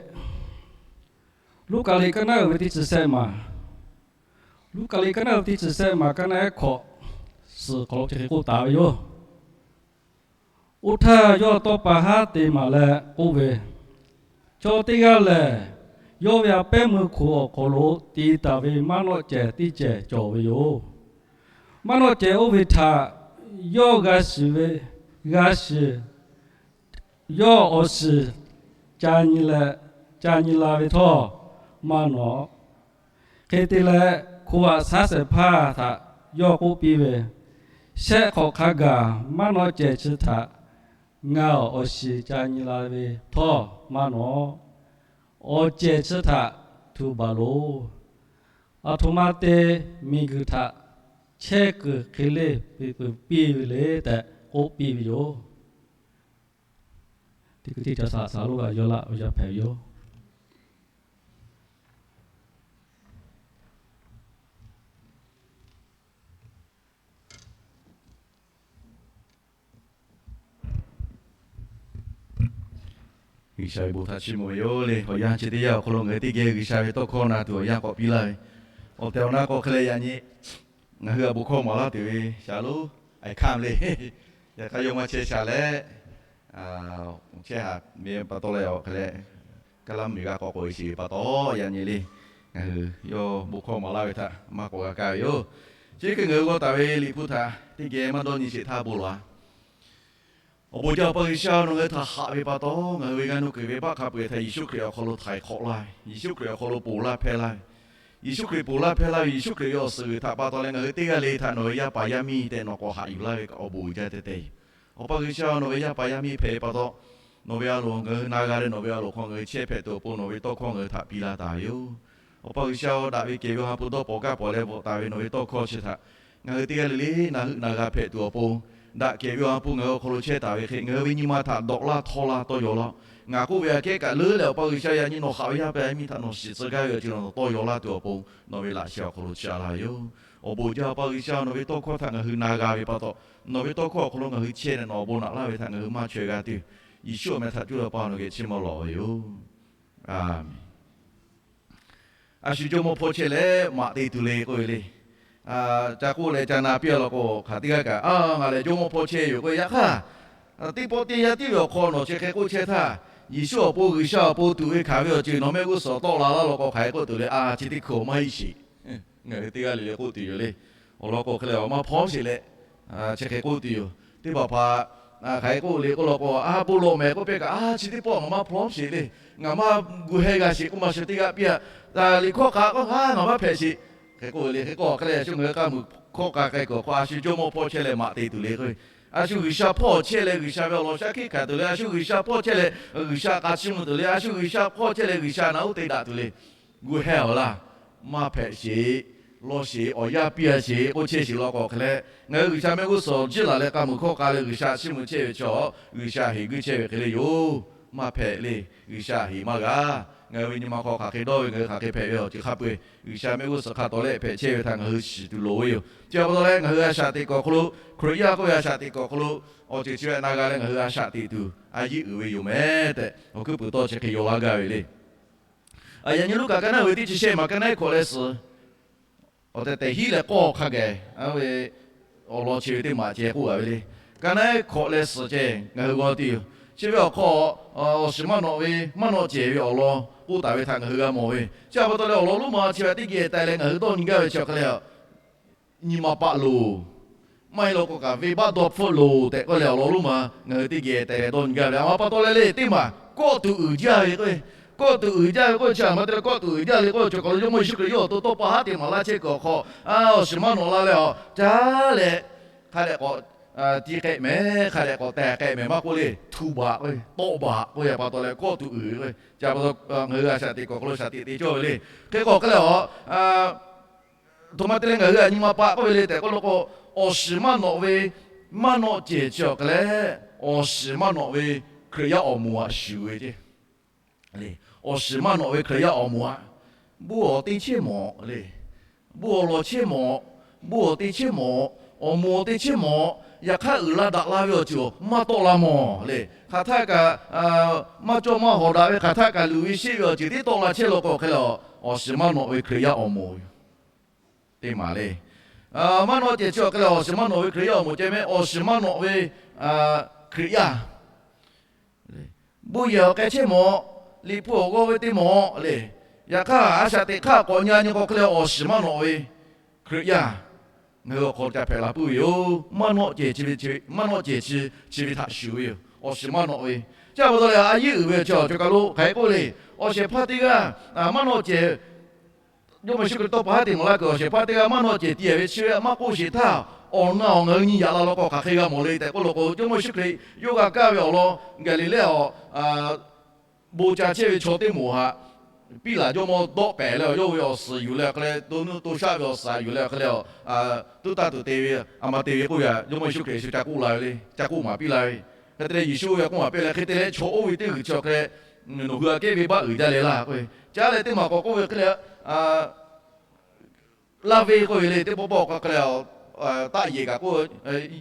Luˉkaꞈ liꞈ kaˇ naˉ uiˍ ve teˇ chi shehˆ maˬ, Luˉkaꞈ liꞈ kaˇ naˉ uiˍ ve teˇ chi shehˆ maˬ kaˇ naˉ ehˉ hkawꞈ suhˍ hk'aw lo chi hk'e k'oˆ taˍ ve yoˬ. Oˇ htaˇ, yawˇ tawˇ pa haˉ te maˍ leh k'oˆ ve, Chaw teˇ g'aˇ lehˬ, yawˇ ve a pehˉ meuˇ hk'oꞈ awˬ hk'aw lo te taˍ ve maˇ nawˆ cehˬ teˇ cehˬ cawˬ ve yoˬ. Maˇ nawˆ cehˬ oˇ ve htaꞈ yawˇ g'a shiˍ ve, g'a shiˍ, yawˇ awˬ shiˍ ca nyi la ve htawˇ maˇ nawˆ. Hk'e te leh, hko aꞈ shaˉ shehˍ hpaˇ htaꞈ yawˇ k'oˆ piˇ ve, Shehˆ hk'awꞈ hk'a gaˬ maˇ nawˆ cehˬ chi htaꞈ ngaˬ awˬ shiˍ ca nyi la ve htawˇ maˇ nawˆ. Awˬ cehˬ chi htaꞈ htu baˬ loˬ. Aˬ htoꞈ ma te miˬguiˬ htaꞈ chehˇ kuiˬ hk'e le peuˬ piˇ ve le tehꞈ k'oˆ piˇ ve yoˬ. Teˇ hkui teˇ ca shaˍ shaˍ lonˉ g'a yaw laˇ ve yaˇ hpehꞈ ve yoˬ. G'uiˬsha ve bon htaꞈ chiˇ mvuh ve yoˬ le. Awˬ yanˇ chi teˇ yanˇ awˬ hk'aw lo ngaˬ hui teˇ geh G'uiˬsha ve tawˇ hkawˇ na tuˬ awˬ yanˇ k'awꞈ piˇ laˇ ve, awˬ tehˬ awˬ na k'o hk'e leh yaꞈ nyi ngaˬ hui a bon hkawˇ maˍ laˇ tuˬ ve shaˍlonˍ a hkanˇ le. Yaꞈ hk'aˇ, yawˇ maˇ chehˇ sha leh, chehˇ haˍ ve pa taw leh awˬ hk'e leh, kaˇ laˇ miˬ g'a k'awꞈ k'oꞈ e sheˍ ve pa taw, yaꞈ nyi le, ngaˬ hui yawˇ bon hkawˇ maˍ laˇ ve htaꞈ maˇ k'awꞈ g'a kaˇ ve yoˬ. Chi hk'e ngaˬ hui g'aw taˍ ve Liꞈ hpu htaꞈ teˇ geh maˇ dawˇ nyi sheˍ htaˇ bon lawˬ-a. Awˬ bon jaˇ Awˬ pa G'uiˬsha, nawˬ ngaˬ hui htaꞈ haꞈ ve pa taw, ngaˬ hui ve g'a nuˇ keu ve baˆ hk'a peu-eˬ htaꞈ Yeˍsuˆ Hkriꞈ awˬ hk'aw lo htaiˍ hk'awꞈ laˇ ve, Yeˍsuˆ Hkriꞈ awˬ hk'aw lo ponˬ laˇ hpehˇ laˇ ve, Yeˍsuˆ Hkriꞈ ponˬ laˇ hpehˇ laˇ ve Yeˍsuˆ Hkriꞈ ve awˬ suhˍ g'uiˬ htaꞈ pa taw leh ngaˬ hui teˇ g'aˇ le htaꞈ nawˬ ve yaˇ paˍ yaˇ miˇ tehꞈ nawˬ k'awꞈ haꞈ yuˬ laˇ ve kaꞈ awˬ bon uiˍ jaˇ tehꞈ tehꞈ yoˬ. Awˬ pa G'uiˬsha, nawˬ ve yaˇ paˍ yaˇ miˇ hpehꞈ ve pa taw, nawˬ ve a loˍ ngaˬ hui na g'a leh nawˬ ve a loˍ hk'aw ngaˬ hui chehˇ hpehꞈ tuˬ awˬ pon nawˬ ve tawˇ hkawˇ ngaˬ hui htaꞈ piˇ laˇ taˍ ve yoˬ. Awˬ pa G'uiˬsha-oˬ, daꞈ ve kehˬ ve Awˬ ha hpu dawˇ pawnˍ kaˇ pawnˍ leh bvuhꞈ taˍ ve nawˬ ve tawˇ hkawˇ chi htaꞈ ngaˬ hui teˇ g'aˇ le le na heuˆ na g'a hpehꞈ tuˬ awˬ pon, daꞈ kehˬ ve Awˬ ha hpu ngaˬ hui awˬ hk'aw lo chehˇ taˍ ve hk'e, ngaˬ hui ve nyi ma htaꞈ dawꞈ laˇ htawˇ laˇ tawˇ yaw laˇ-oˆ. Ngaˬ k'oˆ ve aꞈ kehˉ kaꞈ leuˉ leh Awˬ pa G'uiˬsha, yaꞈ nyi nawˬ haꞈ ve yaˇ paˍ yaˇ miˇ htaꞈ nawˬ shiˍ tcuh gaˇ ve awˬ ceuˬ nawˬ tawˇ yaw laˇ tuˬ awˬ pon nawˬ ve laꞈ sheh awˬ hk'aw lo ca laˇ ve yoˬ. Awˬ bon jaˇ Awˬ pa G'uiˬsha, nawˬ ve tawˇ hkawˇ htaꞈ ngaˬ hui na g'a ve pa taw, nawˬ ve tawˇ hkawˇ awˬ hk'aw lo ngaˬ hui chehˇ leh nawˬ awˬ bon naꞈ laˇ ve htaꞈ ngaˬ hui maˇ chaweh g'a tuˬ, Yeˍsuˆ awˬ meh htaꞈ cuˇ leh Awˬ pa nawˬ geh chiˇ mvuh lawˬ ve yoˬ. A menˍ. A shu jawˇmawˇ hpawˇ chehˇ leh maꞈ te tuˬ le k'oˆ ve le. Ca k'oˆ leh ca na piˇ-a law k'o, hk'aˬ teˇ g'aˇ kaꞈ, a, ngaˬ lehˬ jawˇmawˇ hpawˇ chehˇ yoˬ k'oˆ ve. Yaꞈ hk'aˇ, teˇ pawˆ teˇ yanˇ tiˉ ve awˬ hk'aw nawˬ chi hk'e k'oˆ chehˇ htaˇ, Yeˍsuˆ awˬ pon, G'uiˬsha awˬ pon tuˬ ve hkanˍ ve awˬ ceuˬ nawˬ mehˆ g'uˇ suhˍ tawˆ la laˇ law k'o, hk'aˬ hk'e k'oˆ tuˬ le. A, chi teˇ hkui maˇ heˆ sheˍ. Ngaˬ hui teˇ g'aˇ le le k'oˆ tuˬ yoˬ le. Awˬ lawn k'o hk'e leh awˬ maˇ hpawˇ sheˍ leh, chi hk'e k'oˆ tuˬ yoˬ. Teˇ hpaˍ hpaˍ hk'aˬ hk'e k'oˆ le k'oˆ law k'o, a, bon lawꞈ mehˍ k'oˆ piˇ kaꞈ, a, chi teˇ pawˆ ngaˬ maˇ hpawˇ sheˍ le. Ngaˬ maˇ gu heh g'a sheˍ k'oˆ maˇ shu teˇ g'aˇ piˇ-a. Liꞈ hkawˇ k'a k'o, a, ngaˬ maˇ hpehꞈ sheˍ. Hk'e k'oˆ le. Hk'e k'o hk'e leh shu ngaˬ hui k'a muiˬ hkawˇ k'a k'ai kuiˬ awˬ hk'aw a shu jawˇmawˇ hpawˇ chehˇ leh maꞈ te tuˬ le k'o, a shu G'uiˬsha hpawˇ chehˇ leh G'uiˬsha ve awˬ lawn shaˉ hkiˆ hkanˍ tuˬ le. A shu G'uiˬsha hpawˇ chehˇ leh G'uiˬsha k'a chiˇ mvuh tuˬ le. A shu G'uiˬsha hpawˇ chehˇ leh G'uiˬsha naꞈ uˉ te daꞈ tuˬ le. Gu heh awˬ laˇ, maˇ hpehꞈ sheˍ, lawˇ sheˍ, awˬ yanˇ piˇ-a sheˍ k'oˆ chehˇ sheˍ law k'o hk'e leh, ngaˬ hui G'uiˬsha mehˆ g'uˇ suhˍ jiˇ laˬ leh k'a muiˬ hkawˇ k'a leh G'uiˬsha chiˇ mvuh chehˇ ve chaw, G'uiˬsha heˍ guiˇ chehˇ ve hk'e le yoˬ. Maˇ hpehꞈ le. G'uiˬsha heˍ maˇ g'a. Ngaˬ hui ve nyi ma hk'aw hk'aˬ hk'e dawˇ ve, ngaˬ hui hk'aˬ hk'e hpehꞈ ve awˬ ceuˬ hk'a peu-eˬ G'uiˬsha mehˆ g'uˇ suhˍ hk'a tawˍ leh hpehꞈ chehˇ ve htaꞈ ngaˬ hui shiˍ tuˬ loˍ ve yoˬ. Chi pa taw leh ngaˬ hui a shaꞈ teꞈ kuiˬ awˬ hk'aw lo, Hkriꞈ yaˇ k'oˆ ve a shaꞈ teꞈ kuiˬ awˬ hk'aw lo, awˬ ceuˬ chi ve htaꞈ na g'a leh ngaˬ hui a shaꞈ teꞈ tuˬ a yiˉ uiˍ ve yoˬ meh tehꞈ awˬ hkuiˉ puiˍ tawˇ chi hk'e yaw laˇ gaˇ ve le. Yaꞈ nyi Luˉkaꞈ kaˇ naˉ ve teˇ chi shehˆ maˬ kaˇ naˉ ehˉ hkawꞈ leh suhˍ, awˬ tehˬ tehˬ hiˉ leh k'awˇ hk'a gaˬ ve awˬ lawn chi ve teˇ maˬ ceh k'oˆ gaˇ ve le. Kaˇ naˉ ehˉ hkawꞈ leh suhˍ ceh ngaˬ hui g'aw tuˬ yoˬ. Chi ve awˬ hk'aw, awˬ shiˍ maˇ nawꞈ ve maˇ nawꞈ cehˬ ve awˬ lawn k'oˆ taˍ ve htaꞈ ngaˬ hui g'a mawˬ ve. Chi htaꞈ pa taw leh awˬ lawn lonˉ ma chi ve teˇ geh taiˍ leh ngaˬ hui dawˇ nyi gaˇ ve chi hk'e leh, nyi ma paˆ loˬ, maˇ heˆ law k'o kaꞈ venˇbaˆ dawˇ hpfuhˆ loˬ tehꞈ k'oˆ leh awˬ lawn lonˉ ma ngaˬ hui teˇ geh taiˍ leh dawˇ nyi gaˇ ve le. A ma pa taw leh le teˇ maˬ kawˆ tuˬ uiˍ jaˇ ve k'o, kawˆ tuˬ uiˍ jaˇ ve k'o, chi a ma te leh kawˆ tuˬ uiˍ jaˇ le k'o, cawˬ kaˬ lo Jawˇmawˇ Yeˍsuˆ Hkriꞈ yawˇ awˬ to tawˇ pa haˉ te maˍ laˇ chehˇ kuiˬ awˬ hk'aw, a, awˬ shiˍ maˇ nawꞈ la leh awˬ caˉ leh, hk'a dehꞈ k'awꞈ ti k'ehˆ mehˍ, hk'a dehꞈ k'awꞈ teh k'ehˆ mehˍ maˇ k'oˆ le, htu baꞈ k'o, tawˆ baˬ k'oˆ ve pa taw leh kawˆ tuˬ uiˍ ve k'o, chi pa taw ngaˬ hui a shaꞈ teꞈ kuiˬ awˬ hk'aw lo shaꞈ teꞈ te cawˇ ve le. Hk'e k'o hk'e leh awˬ, a htoꞈ ma te leh ngaˬ hui a nyi ma paˆ k'oˆ ve le tehꞈ k'oˆ law k'o, awˬ shiˍ maˇ nawꞈ ve maˇ nawꞈ cehˬ chi awˬ hk'e leh, awˬ shiˍ maˇ nawꞈ ve Hkriꞈ yaˇ awˬ moˍ aꞈ shuˍ ve ceˇ. Awˬ shiˍ maˇ nawꞈ ve Hkriꞈ yaˇ awˬ moˍ aꞈ, bon awˬ te chehˇ mawˬ le. Bon awˬ lawˬ chehˇ mawˬ. Bon awˬ te chehˇ mawˬ. awˬ moˍ teˇ chehˇ mawˬ. Yaꞈ hk'aˇ, uiˍ la daꞈ la ve awˬ ceuˬ maˇ tawˆ la mawˬ le. Hk'aˬ htaˆ kaꞈ maˇ cawˇ maˇ hawˍ daꞈ ve, hk'aˬ htaˆ kaꞈ luˬ ve sheˆ ve awˬ ceuˬ tiˉ tawˆ la chehˇ law k'o, hk'e le awˬ shiˍ maˇ nawꞈ ve Hkriꞈ yaˇ awˬ moˍ teˇ maˬ le. Maˇ nawꞈ cehˬ chi awˬ hk'e le awˬ shiˍ maˇ nawꞈ ve Hkriꞈ yaˇ awˬ moˍ ceh mehˆ, awˬ shiˍ maˇ nawꞈ ve Hkriꞈ yaˇ buˇ yehˬ awˬ k'ai chehˇ mawˬ, liꞈ hpu awˬ g'awˇ ve teˇ mawˬ le. Yaꞈ hk'aˇ, a shaꞈ teꞈ hk'aˇ k'awꞈ nyi nyi k'o, hk'e le awˬ shiˍ maˇ nawꞈ ve Hkriꞈ yaˇ ngaˬ hui awˬ hk'aw ca hpehꞈ la puiˉ ve yoˬ. Maˇ nawꞈ cehˬ chi ve, maˇ nawꞈ cehˬ chi chi ve htaꞈ shuˍ ve yoˬ. Awˬ shiˍ maˇ nawꞈ ve, chi pa taw leh a yeˇ uiˍ ve chi awˬ cawˬ kaˬ lo hk'aˬ hk'e k'oˆ le. Awˬ shehˍ hpaˇ teˇ g'aˇ maˇ nawꞈ cehˬ, Jawˇmawˇ Yeˍsuˆ Hkriꞈ tawˇ pa haˉ te mawˬ laˇ kuiˬ awˬ shehˍ hpaˇ teˇ g'aˇ maˇ nawꞈ cehˬ ti a ve chi ve maˇ k'oˆ sheˍ htaˇ, awˬ na awˬ ngaˬ hui nyi yaꞈ la law k'o, hk'aˬ hk'e g'a mawˬ le tehꞈ k'oˆ law k'o, Jawˇmawˇ Yeˍsuˆ Hkriꞈ yawˇ g'a kaˇ ve awˬ lawn Gaˍliˍlehˇ awˬ bon ca chehˇ ve chaw teˇ moˍ htaꞈ Piˉlaꞈ jawˇmawˇ dawˆ pehˍ leh, yawˇ ve awˬ suhˍ yuˬ leh awˬ hk'e le, to nuˇ to shaˆ ve awˬ suhˍ yuˬ leh awˬ hk'e le, tuˉ taˇ tuˬ te ve, a ma te ve k'oˆ ve htaꞈ Jawˇmawˇ Yeˍsuˆ Hkriꞈ shu ca k'oˆ la ve le. Ca k'oˆ maˍ piˇ la ve. Hk'e te leh Yeˍsuˆ ve k'oˆ maˍ piˇ leh, hk'e te leh chaw oˇ ve teˇ g'uiˬ chi awˬ hk'e le, nawˬ hui aꞈ kehˉ venˇbaˆ uiˍ jaˇ leh laˇ k'oˆ ve, caˉ leh teˇ maˬ k'awꞈ k'oˆ ve hk'e le, laˇ ve k'oˆ ve le. Teˇ pawˆ pawˆ k'o hk'e le, taˆ yehˬ kaꞈ k'oˆ,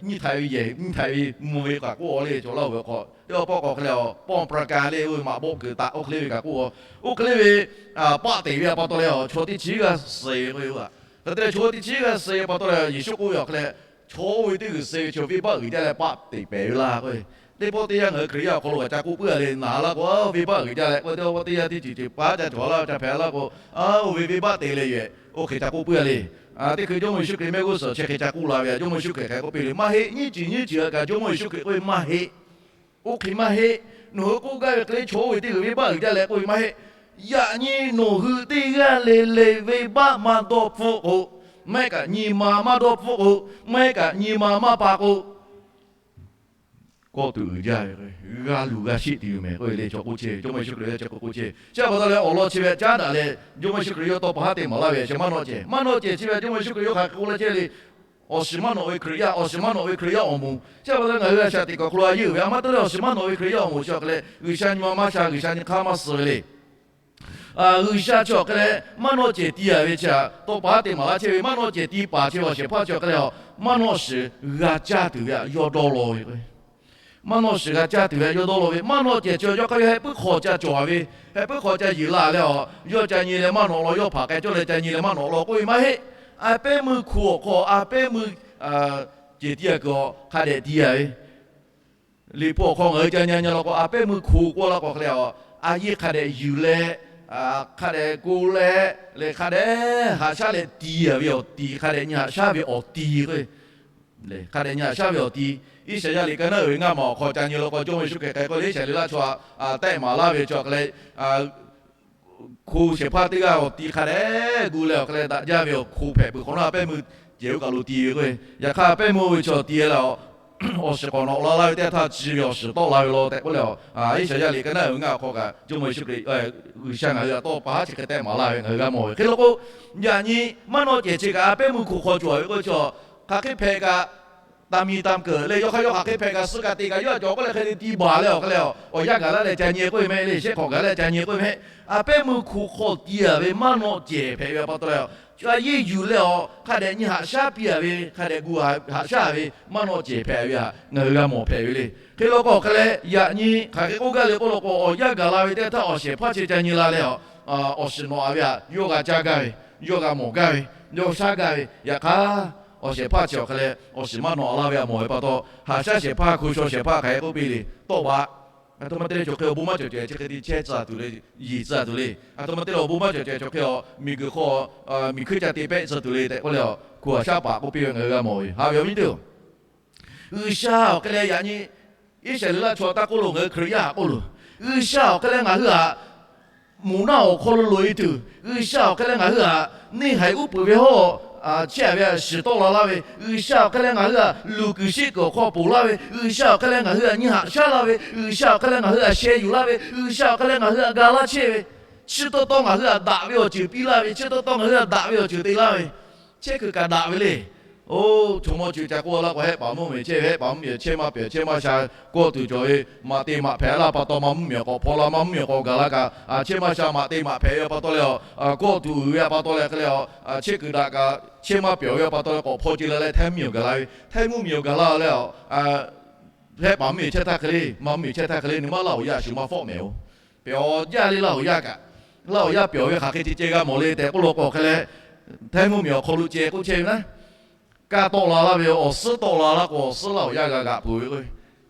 nyiˇ htaiꞈ ve yehˬ, nyiˇ htaiꞈ ve mvuh ve kaꞈ k'oˆ a le, chaw Laˇ huˍ ve awˬ hk'aw teˇ pawˆ pawˆ k'o hk'e le, pawˇ pra ka le oˇ ve maꞈ bawˆ kuiˬ taꞈ oˇ hk'e le ve kaꞈ k'oˆ a. Oˇ hk'e le ve paˆ teꞈ ve a pa taw leh, chaw teˇ chiˉ g'a suh ve k'oˆ ve, hk'e te leh chaw teˇ chiˉ g'a suh ve pa taw leh, Yeˍsuˆ k'oˆ ve awˬ hk'e le, chaw oˇ ve teˇ g'uiˬ suh ve chaw venˇbaˆ uiˍ jaˇ leh paˆ teꞈ pehˍ ve laˇ k'oˆ ve. Teˇ pawˆ teˇ yanˇ ngaˬ hui Hkriꞈ yaˇ awˬ hk'aw lo kaꞈ ca k'oˆ puiˉ a le, naˍ laˇ k'o, venˇbaˆ uiˍ jaˇ leh k'oˆ ve, teˇ pawˆ teˇ yanˇ teˇ ceuˬ ceuˬ paˉ ca cawˬ laˇ ca hpehꞈ laˇ k'o, oˇ ve venˇbaˆ te leh yoˬ, oˇ hk'e ca k'oˆ puiˉ a le. Teˇ hkui Jawˇmawˇ Yeˍsuˆ Hkriꞈ mehˆ g'uˇ suhˍ chi hk'e ca k'oˆ la ve, Jawˇmawˇ Yeˍsuˆ Hkriꞈ hk'aˬ hk'e k'oˆ piˇ le, maˇ heˆ. Nyiˇ ceuˬ nyiˇ ceuˬ kaꞈ Jawˇmawˇ Yeˍsuˆ Hkriꞈ k'oˆ ve maˇ heˆ. Oˇ hk'e maˇ heˆ. Nawˬ hui k'oˆ gaˇ ve hk'e le, chaw oˇ ve teˇ g'uiˬ venˇbaˆ uiˍ jaˇ leh k'oˆ ve maˇ heˆ. Yaꞈ nyi nawˬ hui teˇ g'aˇ le le venˇbaˆ maˇ dawˇ hpfuhˆ k'o, maˇ heˆ kaꞈ nyi ma maˇ dawˇ hpfuhˆ k'o, maˇ heˆ kaꞈ nyi ma maˇ pa k'o, kawˆ tuˬ uiˍ jaˇ ve, g'a luˬ g'a sheˆ tuˬ yoˬ mehˍ k'oˆ ve le. Chaw k'oˆ chehˇ ve, Jawˇmawˇ Yeˍsuˆ Hkriꞈ ve chi k'o k'oˆ chehˇ ve. Chi pa taw leh awˬ lawn chi ve caˉ daꞈ leh, Jawˇmawˇ Yeˍsuˆ Hkriꞈ yawˇ tawˇ pa haˉ te maˍ laˇ ve chi maˇ nawꞈ cehˬ, maˇ nawꞈ cehˬ chi ve Jawˇmawˇ Yeˍsuˆ Hkriꞈ yawˇ hk'aˬ hk'e k'oˆ laˇ chehˇ le. Awˬ shiˍ maˇ nawꞈ ve Hkriꞈ yaˇ, awˬ shiˍ maˇ nawꞈ ve Hkriꞈ yaˇ awˬ moˍ. Chi pa taw leh ngaˬ hui a shaꞈ teꞈ kaˬ awˬ hk'aw lo a yeˇ uiˍ ve a maˇ te leh awˬ shiˍ maˇ nawꞈ ve Hkriꞈ yaˇ awˬ moˍ chi awˬ hk'e leh G'uiˬsha nyi ma maˇ sha, G'uiˬsha nyi hk'aˇ maˇ suh ve le. G'uiˬsha chi awˬ hk'e leh maˇ nawꞈ cehˬ ti a ve chi htaꞈ tawˇ pa haˉ te maˍ laˇ chehˇ ve, maˇ nawꞈ cehˬ ti paˍ chehˇ ve awˬ shehˍ hpaˇ chi awˬ hk'e leh, maˇ nawꞈ shiˍ g'a caˇ tuˬ ve htaꞈ yawˇ dawˇ law ve k'o, maˇ nawꞈ shiˍ g'a caˇ tuˬ ve htaꞈ yawˇ dawˇ law ve, maˇ nawꞈ cehˬ chi yawˇ hk'aˇ yawˇ heh puiˉ hk'aw ca cawˬ ve, heh puiˉ hk'aw ca yeˬ la leh a, yawˇ ca nyi leh maˇ nawꞈ law, yawˇ hpaˍ k'ai cawˇ leh ca nyi leh maˇ nawꞈ law k'oˆ ve maˇ heˆ. A pehˉ meuˇ hku awˬ hk'aw a pehˉ meuˇ cehˬ ti a kuiˬ awˬ hk'a dehꞈ ti a ve, Liꞈ hpu awˬ hk'aw ngaˬ hui ca nyi nyi law k'o, a pehˉ meuˇ hku k'oˆ laˇ k'o hk'e le, a yeˇ hk'a dehꞈ yuˬ leh, hk'a dehꞈ ko leh, leh hk'a dehꞈ haꞈ shaˉ leh ti a ve awˬ ti, hk'a dehꞈ nyi haꞈ shaˉ ve awˬ ti k'o, hk'a dehꞈ nyi haꞈ shaˉ ve awˬ ti. Iˉsaˍyaˆ liꞈ ka naˉ uiˍ ve ngaˇ maˬ awˬ hk'aw ca nyi law k'o, Jawˇmawˇ Yeˍsuˆ Hkriꞈ hk'e k'oˆ le, Iˉsaˍreˍlaˆ chaw htaꞈ tehˆ maˍ laˇ ve chi awˬ hk'e le, hku shehˍ hpaˇ teˇ g'aˇ awˬ ti hk'a dehꞈ gu leh awˬ hk'e leh daꞈ jaˇ ve awˬ hku hpehꞈ peuˬ hk'awꞈ nawˉ, a pehˉ meuˇ cehˬ oˇ kaˬ lo ti ve k'o, yaꞈ hk'aˇ a pehˉ meuˇ oˇ ve chi awˬ ti leh, awˬ shiˍ k'awꞈ nawꞈ la laˇ ve teˇ htaˇ chi ve awˬ shiˍ tawˆ la ve law tehꞈ k'oˆ leh, Iˉsaˍyaˆ liꞈ ka naˉ uiˍ ve ngaˇ awˬ hk'aw kaꞈ Jawˇmawˇ Yeˍsuˆ Hkriꞈ, G'uiˬsha ngaˬ hui htaꞈ tawˇ pa haˉ chi hk'e tehˆ maˍ laˇ ve ngaˬ hui g'a mawˬ ve. Hk'e law k'o, yaꞈ nyi maˇ nawꞈ cehˬ chi kaꞈ a pehˉ meuˇ hku hk'aw cawˬ ve k'o, chi hk'aˬ hk'e hpehꞈ kaꞈ, taˇ miˬ taˇ keunˍ leh yawˇ hk'aˇ yawˇ hk'aˬ hk'e hpehꞈ kaꞈ suh kaꞈ te kaꞈ yawˇ a cawˬ k'oˆ leh hk'e te ti baˬ leh awˬ hk'e leh, awˬ yanˇ gaˬ laˇ leh ca nyi k'oˆ ve mehˆ le, shehˆ hk'awꞈ gaˬ leh ca nyi k'oˆ ve mehˆ. A pehˉ meuˇ hku hk'aw ti a ve maˇ nawꞈ cehˬ hpehꞈ ve pa taw leh, a yeˇ yuˬ leh awˬ hk'a dehꞈ nyi haꞈ shaˉ piˇ a ve, hk'a dehꞈ gu haꞈ shaˉ ve maˇ nawꞈ cehˬ hpehꞈ ve htaꞈ ngaˬ hui g'a mawˬ hpehꞈ ve le. Hk'e law k'o hk'e leh, yaꞈ nyi hk'aˬ hk'e k'oˆ gaˇ le k'oˆ law k'o, awˬ yanˇ gaˬ la ve teˇ htaˇ awˬ shehˍ hpaˇ chi ca nyi la leh, awˬ shiˍ nawꞈ a ve htaꞈ yawˇ g'a caˇ gaˇ ve, yawˇ g'a mawˬ gaˇ ve, yawˇ shaˉ gaˇ ve, yaꞈ hk'aˇ awˬ shehˍ hpaˇ chi awˬ hk'e leh awˬ shiˍ maˇ nawꞈ laˇ ve htaꞈ mawˬ ve pa taw, haꞈ shaˉ shehˍ hpaˇ hku shaw shehˍ hpaˇ hk'aˬ hk'e k'oˆ piˇ le, tawˆ baˬ. A htoꞈ ma te leh chaw hk'e awˬ bon maˇ cawˬ cawˬ chi hk'e te chehˇ tcuh tuˬ le, yeˬ tcuh tuˬ le. A htoꞈ ma te leh awˬ bon maˇ cawˬ cawˬ chaw hk'e a miˬguiˬ hk'aw miˬ hkuiˇ ca te pehˆ tcuh tuˬ le tehꞈ k'oˆ leh, hku haꞈ shaˉ paˍ k'oˆ piˇ ve ngaˬ hui g'a mawˬ ve. Haꞈ ve awˬ viˉ nyi teˇ-oˬ, G'uiˬsha awˬ hk'e leh yaꞈ nyi Iˉsaˍreˍlaˆ chaw taˇ k'oˆ lo ngaˬ hui Hkriꞈ yaˇ k'oˆ lo, G'uiˬsha awˬ hk'e leh ngaˬ hui htaꞈ moˍ naˆ awˬ hk'aw lo loꞈ e tuˬ, G'uiˬsha awˬ hk'e leh ngaˬ hui htaꞈ neˇ haiˬ uˉ peunˍ ve hawˉ chehˇ a ve htaꞈ shiˍ tawˆ la laˇ ve, G'uiˬsha awˬ hk'e leh ngaˬ hui htaꞈ luˬ kuiˬ sheˆ kuiˬ awˬ hk'aw ponˬ laˇ ve, G'uiˬsha awˬ hk'e leh ngaˬ hui htaꞈ nyi haꞈ shaˉ laˇ ve, G'uiˬsha awˬ hk'e leh ngaˬ hui htaꞈ sheh yuˬ laˇ ve, G'uiˬsha awˬ hk'e leh ngaˬ hui htaꞈ ga laˇ chehˇ ve, chi taw taw ngaˬ hui htaꞈ daꞈ ve awˬ ceuˬ piˇ laˇ ve, chi taw taw ngaˬ hui htaꞈ daꞈ ve awˬ ceuˬ te laˇ ve, chehˇ kuiˬ kaꞈ daꞈ ve le. Oˇ, chaw mawˇ ceuˬ ca k'oˆ laˇ k'o, hehˆ paˍ mvuhˇ miˬ chehˇ ve, hehˆ paˍ mvuhˇ miˬ chehˇ maˇ pehˬ, chehˇ maˇ sha, kawˆ tuˬ cawˬ ve, maꞈ te maꞈ hpehꞈ laˇ pa taw, maˇ mvuhˇ miˬ awˬ k'awꞈ hpaw la, maˇ mvuhˇ miˬ awˬ k'awꞈ gaˬ la kaꞈ, chehˇ maˇ sha maꞈ te maꞈ hpehꞈ ve pa taw leh, kawˆ tuˬ uiˍ ve pa taw leh hk'e leh, chehˇ kuiˬ daꞈ kaꞈ chehˇ maˇ pehˬ ve pa taw leh k'awꞈ hpaw ce la leh htaiˇ mvuhˇ miˬ awˬ gaˬ la ve, htaiˇ mvuhˇ miˬ awˬ gaˬ la leh, hehˆ paˍ mvuhˇ miˬ chehˇ htaˇ hk'e le, maˇ mvuhˇ miˬ chehˇ htaˇ hk'e le, nawˬ maˇ laˇ awˬ yaˇ shuˍ maˇ fawˆ mehˍ-oˬ. Pehˬ awˬ jaˇ le laˇ awˬ yaˇ kaꞈ, laˇ awˬ yaˇ pehˬ awˬ ve hk'aˬ hk'e ce ceh g'a mawˬ le tehꞈ k'oˆ law k'o hk'e leh, htaiˇ mvuhˇ miˬ awˬ hk'aw lo ceh k'oˆ chehˇ ve naˉ, kaˇ tawˆ la laˇ ve awˬ suhˉ tawˆ la laˇ k'o, awˬ suhˉ laˇ awˬ yaˇ g'a g'aꞈ peuˬ ve k'o,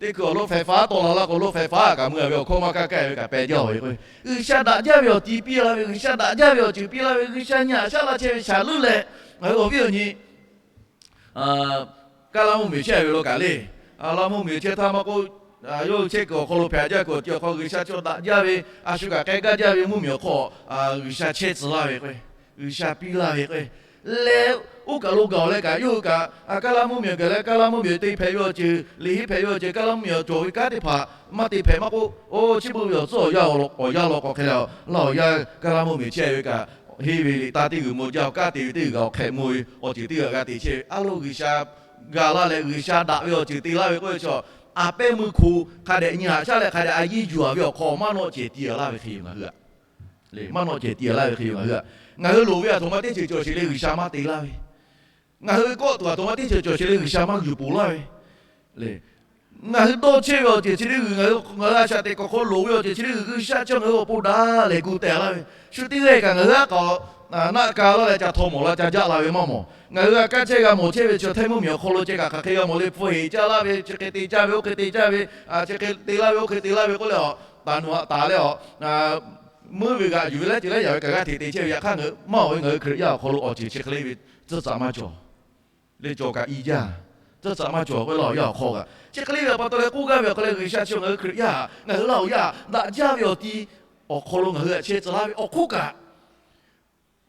teˇ hkui awˬ loˉ hpehꞈ faˉ tawˆ la laˇ k'o, loˉ hpehꞈ faˉ kaꞈ mui a ve awˬ hkawˇ maˇ kaˇ kaˇ ve kaꞈ peh jaˇ ve k'o, G'uiˬsha daꞈ jaˇ ve awˬ ti piˇ laˇ ve, G'uiˬsha daꞈ jaˇ ve awˬ ceuˬ piˇ laˇ ve, G'uiˬsha nyi haꞈ shaˉ laˇ chehˇ ve shaˍ leuˉ leh, ngaˬ hui awˬ viˉ awˬ nyi kaˇ laˇ mvuhˇ miˬ chehˇ ve lo kaꞈ le, laˇ mvuhˇ miˬ chehˇ htaˇ maˇ k'oˆ, yawˇ hui chehˇ kuiˬ awˬ hk'aw lo hpehꞈ jaˇ kuiˬ awˬ ti awˬ hk'aw G'uiˬsha cawˬ daꞈ jaˇ ve, a shu kaꞈ k'ai gaˇ jaˇ ve mvuhˇ miˬ awˬ hk'aw, G'uiˬsha chehˇ tcuh laˇ ve k'o, G'uiˬsha piˇ laˇ ve k'o, leh oˇ kaˬ lo gaˬ-oˬ leh kaꞈ yawˇ hui kaꞈ kaˇ laˇ mvuhˇ miˬ gaˬ leh kaˇ laˇ mvuhˇ miˬ te hpehꞈ ve awˬ ceuˬ, liꞈ henˇ hpehꞈ ve awˬ ceuˬ, kaˇ laˇ mvuhˇ miˬ cawˬ ve kanˉ teˇ hpaˍ maˇ te hpehꞈ maˇ k'oˆ, oˇ chi beuꞈ ve awˬ tcuhˉ awˬ yanˇ awˬ yanˇ law k'o hk'e leh, laˇ awˬ yaˇ kaˇ laˇ mvuhˇ miˬ chehˇ ve kaꞈ, henˇ ve liꞈ taˇ teˇ g'uiˬ mvuh jaˇ, awˬ kanˉ te ve teˇ g'uiˬ g'a awˬ hk'ehꞈ mvuh ve, awˬ ceuˬ teˇ g'aˇ g'a te chehˇ ve a lo G'uiˬsha g'a laˇ leh G'uiˬsha daꞈ ve awˬ ceuˬ te laˇ ve k'oˆ ve chaw, a pehˉ meuˇ hko hk'a dehꞈ nyi haꞈ shaˉ leh hk'a dehꞈ a yiˇ yuˬ a ve awˬ hk'aw maˇ nawˆ cehˬ ti a laˇ ve hk'e yoˬ ngaˬ hui a. Maˇ nawˆ cehˬ ti a laˇ ve hk'e yoˬ ngaˬ hui a. Ngaˬ hui loˍ ve a htoꞈ ma teˇ ceuˬ cawˬ sheˍ le G'uiˬsha maˇ te laˇ ve, ngaˬ hui ve kawˆ tuˬ a htoꞈ ma teˇ ceuˬ cawˬ sheˍ le G'uiˬsha maˇ yuˬ poˬ laˇ ve le. Ngaˬ hui dawˇ chehˇ ve awˬ ceuˬ chi teˇ g'uiˬ, ngaˬ hui a shaꞈ teꞈ k'awꞈ hk'aw loˍ ve awˬ ceuˬ chi teˇ g'uiˬ G'uiˬsha chi ngaˬ hui awˬ pon daꞈ leh gu teh laˇ ve, shu teˇ g'aˇ kaꞈ ngaˬ hui aˉ k'a naˆ ka laˇ leh ca htaw mawˬ la ca jaˆ la ve maˇ mawˬ. Ngaˬ hui a kanˉ chehˇ g'a mawˬ chehˇ ve chi htaiˇ mvuhˇ miˬ awˬ hk'aw lo ceh kaꞈ hk'aˬ hk'e g'a mawˬ le, hpu heˍ caˇ laˇ ve chi hk'e te caˇ ve, oˇ hk'e te caˇ ve, chi hk'e te laˇ ve, oˇ hk'e te laˇ ve k'oˆ leh a, taˍ nuˬ haꞈ taˍ leh a, meuˇ ve g'aꞈ yuˬ ve leh ceuˬ leh yaꞈ ve kaꞈ g'aˇ hteꞈ te chehˇ ve, yaꞈ hk'aˇ ngaˬ hui maˇ awˬ ve ngaˬ hui Hkriꞈ yaˇ awˬ hk'aw lo awˬ ceuˬ chi hk'e le ve tcuhˇ tcuhꞈ maˇ cawˬ le, cawˬ kaꞈ i jaˇ. Tcuhˇ tcuhꞈ maˇ cawˬ k'oˆ laˇ awˬ yaˇ awˬ hk'aw kaꞈ chi hk'e le ve pa taw leh k'oˆ gaˇ ve awˬ hk'aw leh G'uiˬsha chi ngaˬ hui Hkriꞈ yaˇ, ngaˬ hui laˇ awˬ yaˇ daꞈ jaˇ ve awˬ ti awˬ hk'aw lo ngaˬ hui a chehˇ tcuh laˇ ve awˬ hk'oˆ kaꞈ,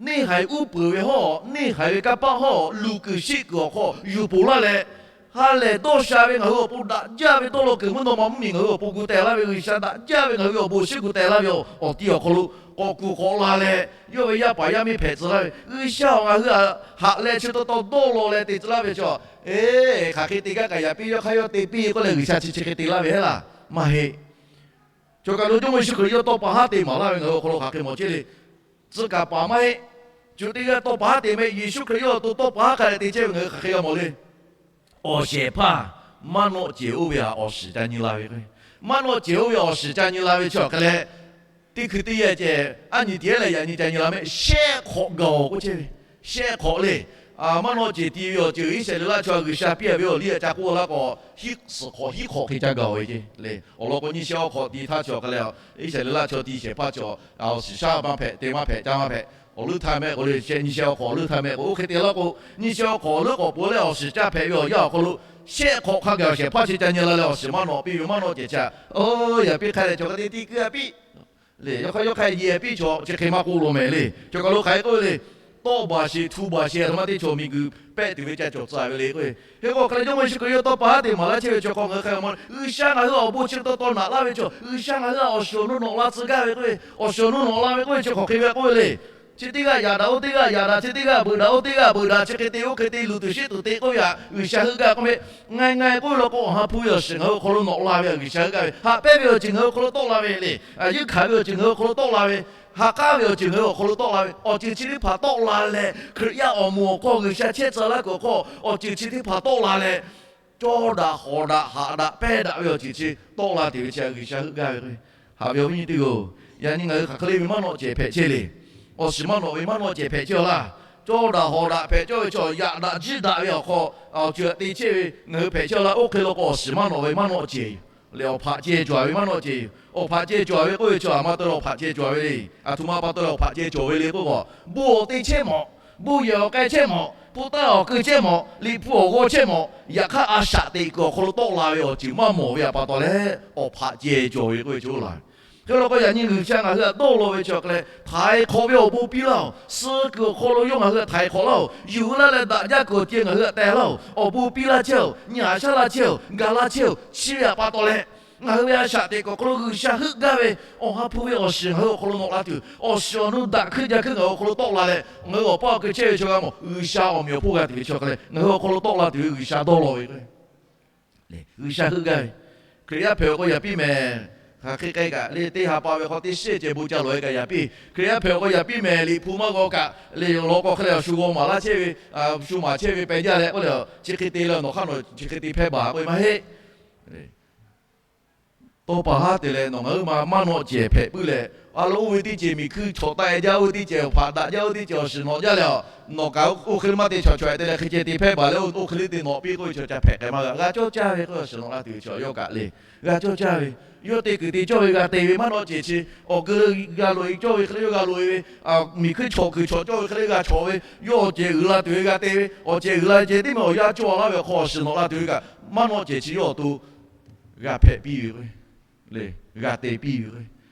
neˇ haiˬ uˉ peunˍ ve hawˉ, neˇ haiˬ ve kanˇ paˆ hawˉ, luˬ kuiˬ sheˆ kuiˬ awˬ hk'aw yuˬ poˬ laˇ leh, ha lehˬ dawˇ sha ve ngaˬ hui awˬ pon daꞈ jaˇ ve dawˇ law kuiˬ mvuhˇ naw ma mvuhˇ miˬ ngaˬ hui awˬ pon gu teh laˇ ve, G'uiˬsha daꞈ jaˇ ve ngaˬ hui awˬ bon shiˉ gu teh laˇ ve awˬ ti awˬ hk'aw lo k'awꞈ kuˬ k'awꞈ la leh, yawˇ ve yaˇ paˍ yaˇ miˇ hpehꞈ tcuh laˇ ve G'uiˬsha awˬ ngaˬ hui haꞈ leh chi taw taw dawˇ law leh te tcuh laˇ ve chaw, eˬ, hk'aˬ hk'e te gaˇ kaꞈ yaꞈ piˇ, yawˇ hk'aˇ yawˇ te piˇ k'oˆ leh G'uiˬsha chi chi hk'e te laˇ ve heˉ laˇ maˇ heˆ. Chaw kaˬ lo Jawˇmawˇ Yeˍsuˆ Hkriꞈ yawˇ tawˇ pa haˉ te maˍ laˇ ve ngaˬ hui awˬ hk'aw lo hk'aˬ hk'e mawˬ chehˇ le. Tcuh kaˍ paˍ maˇ heˆ. Cuˬ teˇ g'aˇ tawˇ pa haˉ te meh, Yeˍsuˆ Hkriꞈ yawˇ awˬ to tawˇ pa haˉ hk'a dehꞈ te chehˇ ve ngaˬ hui hk'aˬ hk'e g'a mawˬ le. Awˬ shehˍ hpaˇ maˇ nawˆ cehˬ oˇ ve htaꞈ awˬ shiˍ ca nyi la ve k'o, maˇ nawˆ cehˬ oˇ ve awˬ shiˍ ca nyi la ve chi awˬ hk'e leh, teˇ hkui teˇ yanˇ ceh aˉ nyi tiˉ leh yaꞈ nyi ca nyi la meh, shehˆ hk'awꞈ gaˬ-oˬ k'oˆ chehˇ ve. Shehˆ hk'awꞈ le. Maˇ nawˆ cehˬ ti ve awˬ ceuˬ Iˉsaˍreˍlaˆ chaw G'uiˬsha piˇ a ve awˬ liˇ a ca k'oˆ laˇ k'o, hiˆ suhˍ hk'awꞈ hiˆ hk'awꞈ hk'e ca gaˬ-oˬ ve ce le. Awˬ lawn k'o, nyiˇ shehˆ awˬ hk'awꞈ ti htaˇ chi awˬ hk'e leh, Iˉsaˍreˍlaˆ chaw ti shehˍ hpaˇ cawˬ, awˬ shiˍ shaˉ maˇ hpehꞈ, te maˇ hpehꞈ, caˇ maˇ hpehꞈ. Awˬ leuˉ htaˇ meh k'o le, shehˆ nyiˇ shehˆ awˬ hk'awꞈ awˬ leuˉ htaˇ meh k'o, oˇ hk'e te laˇ k'o, nyiˇ shehˆ awˬ hk'awꞈ awˬ leuˉ k'awꞈ peuˬ leh awˬ shiˍ caˇ hpehꞈ ve awˬ yanˇ awˬ hk'aw lo, shehˆ hk'awꞈ hk'a gaˬ awˬ shehˍ hpaˇ chi ca nyi la leh awˬ shiˍ maˇ nawꞈ piˇ ve maˇ nawˆ cehˬ ca. Oˇ, yaꞈ piˇ hk'a leh chaw hk'a te tiˉ keu a piˇ le, yawˇ hk'aˇ yawˇ hk'aˇ yehˬ piˇ chaw chi hk'e maˇ k'oˆ lo meh le. Chaw kaˬ lo hk'aˬ hk'e k'oˆ ve le. Tawˆ baˬ sheˍ htu baˬ sheˍ a htoꞈ ma teˇ chaw miˬguiˬ pehˆ tuˬ ve ca cawˬ tcuh ve le k'o, hk'e k'o hk'a leh Jawˇmawˇ Yeˍsuˆ Hkriꞈ yawˇ tawˇ pa haˉ te maˍ laˇ chehˇ ve chaw hk'aw ngaˬ hui hk'e g'a mawˬ, G'uiˬsha ngaˬ hui awˬ bon chi taw taw naꞈ laˇ ve chaw, G'uiˬsha ngaˬ hui awˬ shiˍ awˬ nu nawꞈ la tcuh gaˇ ve k'o, awˬ shiˍ awˬ nu nawꞈ la ve k'oˆ ve chi hk'aˬ hk'e ve k'oˆ ve le. Chi teˇ g'aˇ yaꞈ daꞈ, oˇ teˇ g'aˇ yaꞈ daꞈ, chi teˇ g'aˇ beuꞈ daꞈ, oˇ teˇ g'aˇ beuꞈ daꞈ, chi hk'e te oˇ hk'e te luˬ tuˬ sheˆ tuˬ te k'oˆ ve htaꞈ G'uiˬsha heuˆ gaˇ k'oˆ ve, ngaˬ ngaˬ k'oˆ ve law k'o, awˬ ha hpu ve awˬ shiˍ ngaˬ hui awˬ hk'aw lo nawꞈ la ve htaꞈ G'uiˬsha heuˆ gaˇ ve, haꞈ pehnˇ ve awˬ ceuˬ ngaˬ hui awˬ hk'aw lo tawˆ la ve le, yinˉ hkanˍ ve awˬ ceuˬ ngaˬ hui awˬ hk'aw lo tawˆ la ve, ha k'aˉ ve awˬ ceuˬ ngaˬ hui awˬ hk'aw lo tawˆ la ve, awˬ ceuˬ chi teˇ hpaˍ tawˆ la leh Hkriꞈ yaˇ awˬ moˍ awˬ hk'aw G'uiˬsha chehˇ tcuh laˇ kuiˬ awˬ hk'aw awˬ ceuˬ chi teˇ hpaˍ tawˆ la leh, cawˇ daꞈ hawˍ daꞈ haꞈ daꞈ pehnˇ daꞈ ve awˬ ceuˬ chi tawˆ la tuˬ ve chi G'uiˬsha heuˆ gaˇ ve k'o, haꞈ ve awˬ viˉ nyi teˇ g'aˇ-oˬ, yaꞈ nyi ngaˬ hui hk'aˬ hk'e le ve maˇ nawˆ cehˬ hpehꞈ chehˇ le. Awˬ shiˍ maˇ nawꞈ ve maˇ nawˆ cehˬ hpehꞈ chehˇ laˇ. Cawˇ daꞈ hawˍ daꞈ hpehꞈ cawˇ ve chaw yaꞈ daꞈ jiˇ daꞈ ve awˬ hk'aw awˬ ceuˬ htaꞈ te chehˇ ve ngaˬ hui hpehꞈ chehˇ laˇ. Oˇ hk'e law k'o, awˬ shiˍ maˇ nawꞈ ve maˇ nawˆ cehˬ le, awˬ hpaꞈ ceh cawˬ ve maˇ nawˆ cehˬ yoˬ. Awˬ hpaꞈ ceh cawˬ ve k'oˆ ve chaw aˬ ma taw leh awˬ hpaꞈ ceh cawˬ ve le. Aˬ htoꞈ ma pa taw leh awˬ hpaꞈ ceh cawˬ ve le k'oˆ k'o, bon awˬ te chehˇ mawˬ, bon yehˬ awˬ k'ai chehˇ mawˬ, hpu taˇ awˬ keu chehˇ mawˬ, liꞈ hpu awˬ g'aw chehˇ mawˬ, yaꞈ hk'aˇ a shaꞈ teꞈ kuiˬ awˬ hk'aw lo tawˆ la ve awˬ ceuˬ maˇ mawˬ ve htaꞈ pa taw leh, awˬ hpaꞈ ceh cawˬ ve k'oˆ ve cawˬ laˇ. Hk'e law k'o, yaꞈ nyi G'uiˬsha ngaˬ hui htaꞈ dawˇ law ve chi awˬ hk'e leh, htaiˍ hk'awꞈ ve awˬ bon piˇ laˇ-oˬ. Suh kuiˬ awˬ hk'aw lo yawˇ ngaˬ hui htaꞈ htaiˍ hk'awꞈ laˇ-oˬ. Yuˬ laˇ leh daꞈ jaˇ kuiˬ awˬ ti ngaˬ hui htaꞈ teh laˇ-oˬ. Awˬ bon piˇ laˇ chehˇ-oˬ. Nyi haꞈ shaˉ laˇ chehˇ-oˬ. Ga laˇ chehˇ-oˬ. Chi ve htaꞈ pa taw leh, Ngaˬ hui ve a shaꞈ teꞈ kuiˬ awˬ hk'aw lo G'uiˬsha heuˆ gaˇ ve awˬ ha hpu ve awˬ shiˍ ngaˬ hui awˬ hk'aw lo nawꞈ la tuˬ, awˬ shiˍ awˬ nu daꞈ hkuiˇ jaˇ hkuiˇ ngaˬ hui awˬ hk'aw lo tawˆ la leh, ngaˬ hui awˬ paˇ awˬ keu chehˇ ve chaw g'a mawˬ, G'uiˬsha awˬ meꞈ awˬ hponˇ g'a tuˬ ve chaw hk'a leh ngaˬ hui awˬ hk'aw lo tawˆ la tuˬ ve G'uiˬsha dawˇ law ve k'o, G'uiˬsha heuˆ gaˇ ve. Hkriꞈ yaˇ hpehꞈ awˬ k'o yaꞈ piˇ mehˍ. Hk'aˬ hk'e k'ai kaꞈ le, teˇ ha pa ve hk'aw teˇ shiˉ ceh bon ca lawˬ e kaꞈ yaꞈ piˇ. Hkriꞈ yaˇ hpehꞈ awˬ k'o yaꞈ piˇ mehˍ. Liꞈ hpu maˇ g'aw kaꞈ le, law k'o hk'e leh shu g'aw maˍ laˇ chehˇ ve, shu maˍ chehˇ ve peh jaˇ leh k'oˆ le, chi hk'e te leh nawˬ hk'aˇ nawˬ chi hk'e te hpehˇ baˬ k'oˆ ve maˇ heˆ. Tawˇ pa haˉ te leh nawˬ ngaˬ hui ma maˇ nawꞈ cehˬ hpehꞈ puiˉ leh, a lo oˇ ve teˇ ceuˬ miˬ hkuiˇ chawꞈ taˆ e jaˇ, oˇ ve teˇ ceuˬ awˬ hpaꞈ daꞈ jaˇ, oˇ teˇ ceuˬ awˬ shiˍ nawꞈ jaˇ leh, nawˬ kaꞈ oˇ hk'e le maˇ te chaw chaweh te leh hk'e ceh te hpehˇ baˬ leh, oˇ hk'e le te nawꞈ piˇ k'oˆ ve chaw ca hpehꞈ k'ai maˇ g'a. G'a cawˇ caˇ ve k'oˆ ve awˬ shiˍ nawꞈ la tuˬ ve chaw yawˇ kaꞈ le, g'a cawˇ caˇ ve. Yawˇ te kuiˬ te cawˇ ve g'a te ve, maˇ nawꞈ cehˬ chi awˬ geu g'a loꞈ e cawˇ ve hk'e le yawˇ g'a loꞈ e ve, miˬ hkuiˇ chawꞈ kuiˬ chawꞈ cawˇ ve hk'e le g'a chawꞈ ve, yawˇ awˬ cehˬ uiˍ la tuˬ ve g'a te ve, awˬ cehˬ uiˍ la ceh tiˉ mehˍ awˬ yanˇ cawˇ laˇ ve awˬ hk'aw awˬ shiˍ nawꞈ la tuˬ ve kaꞈ, maˇ nawꞈ cehˬ chi yawˇ awˬ to g'a hpehꞈ piˇ ve k'o, le, g'a te piˇ ve k'o,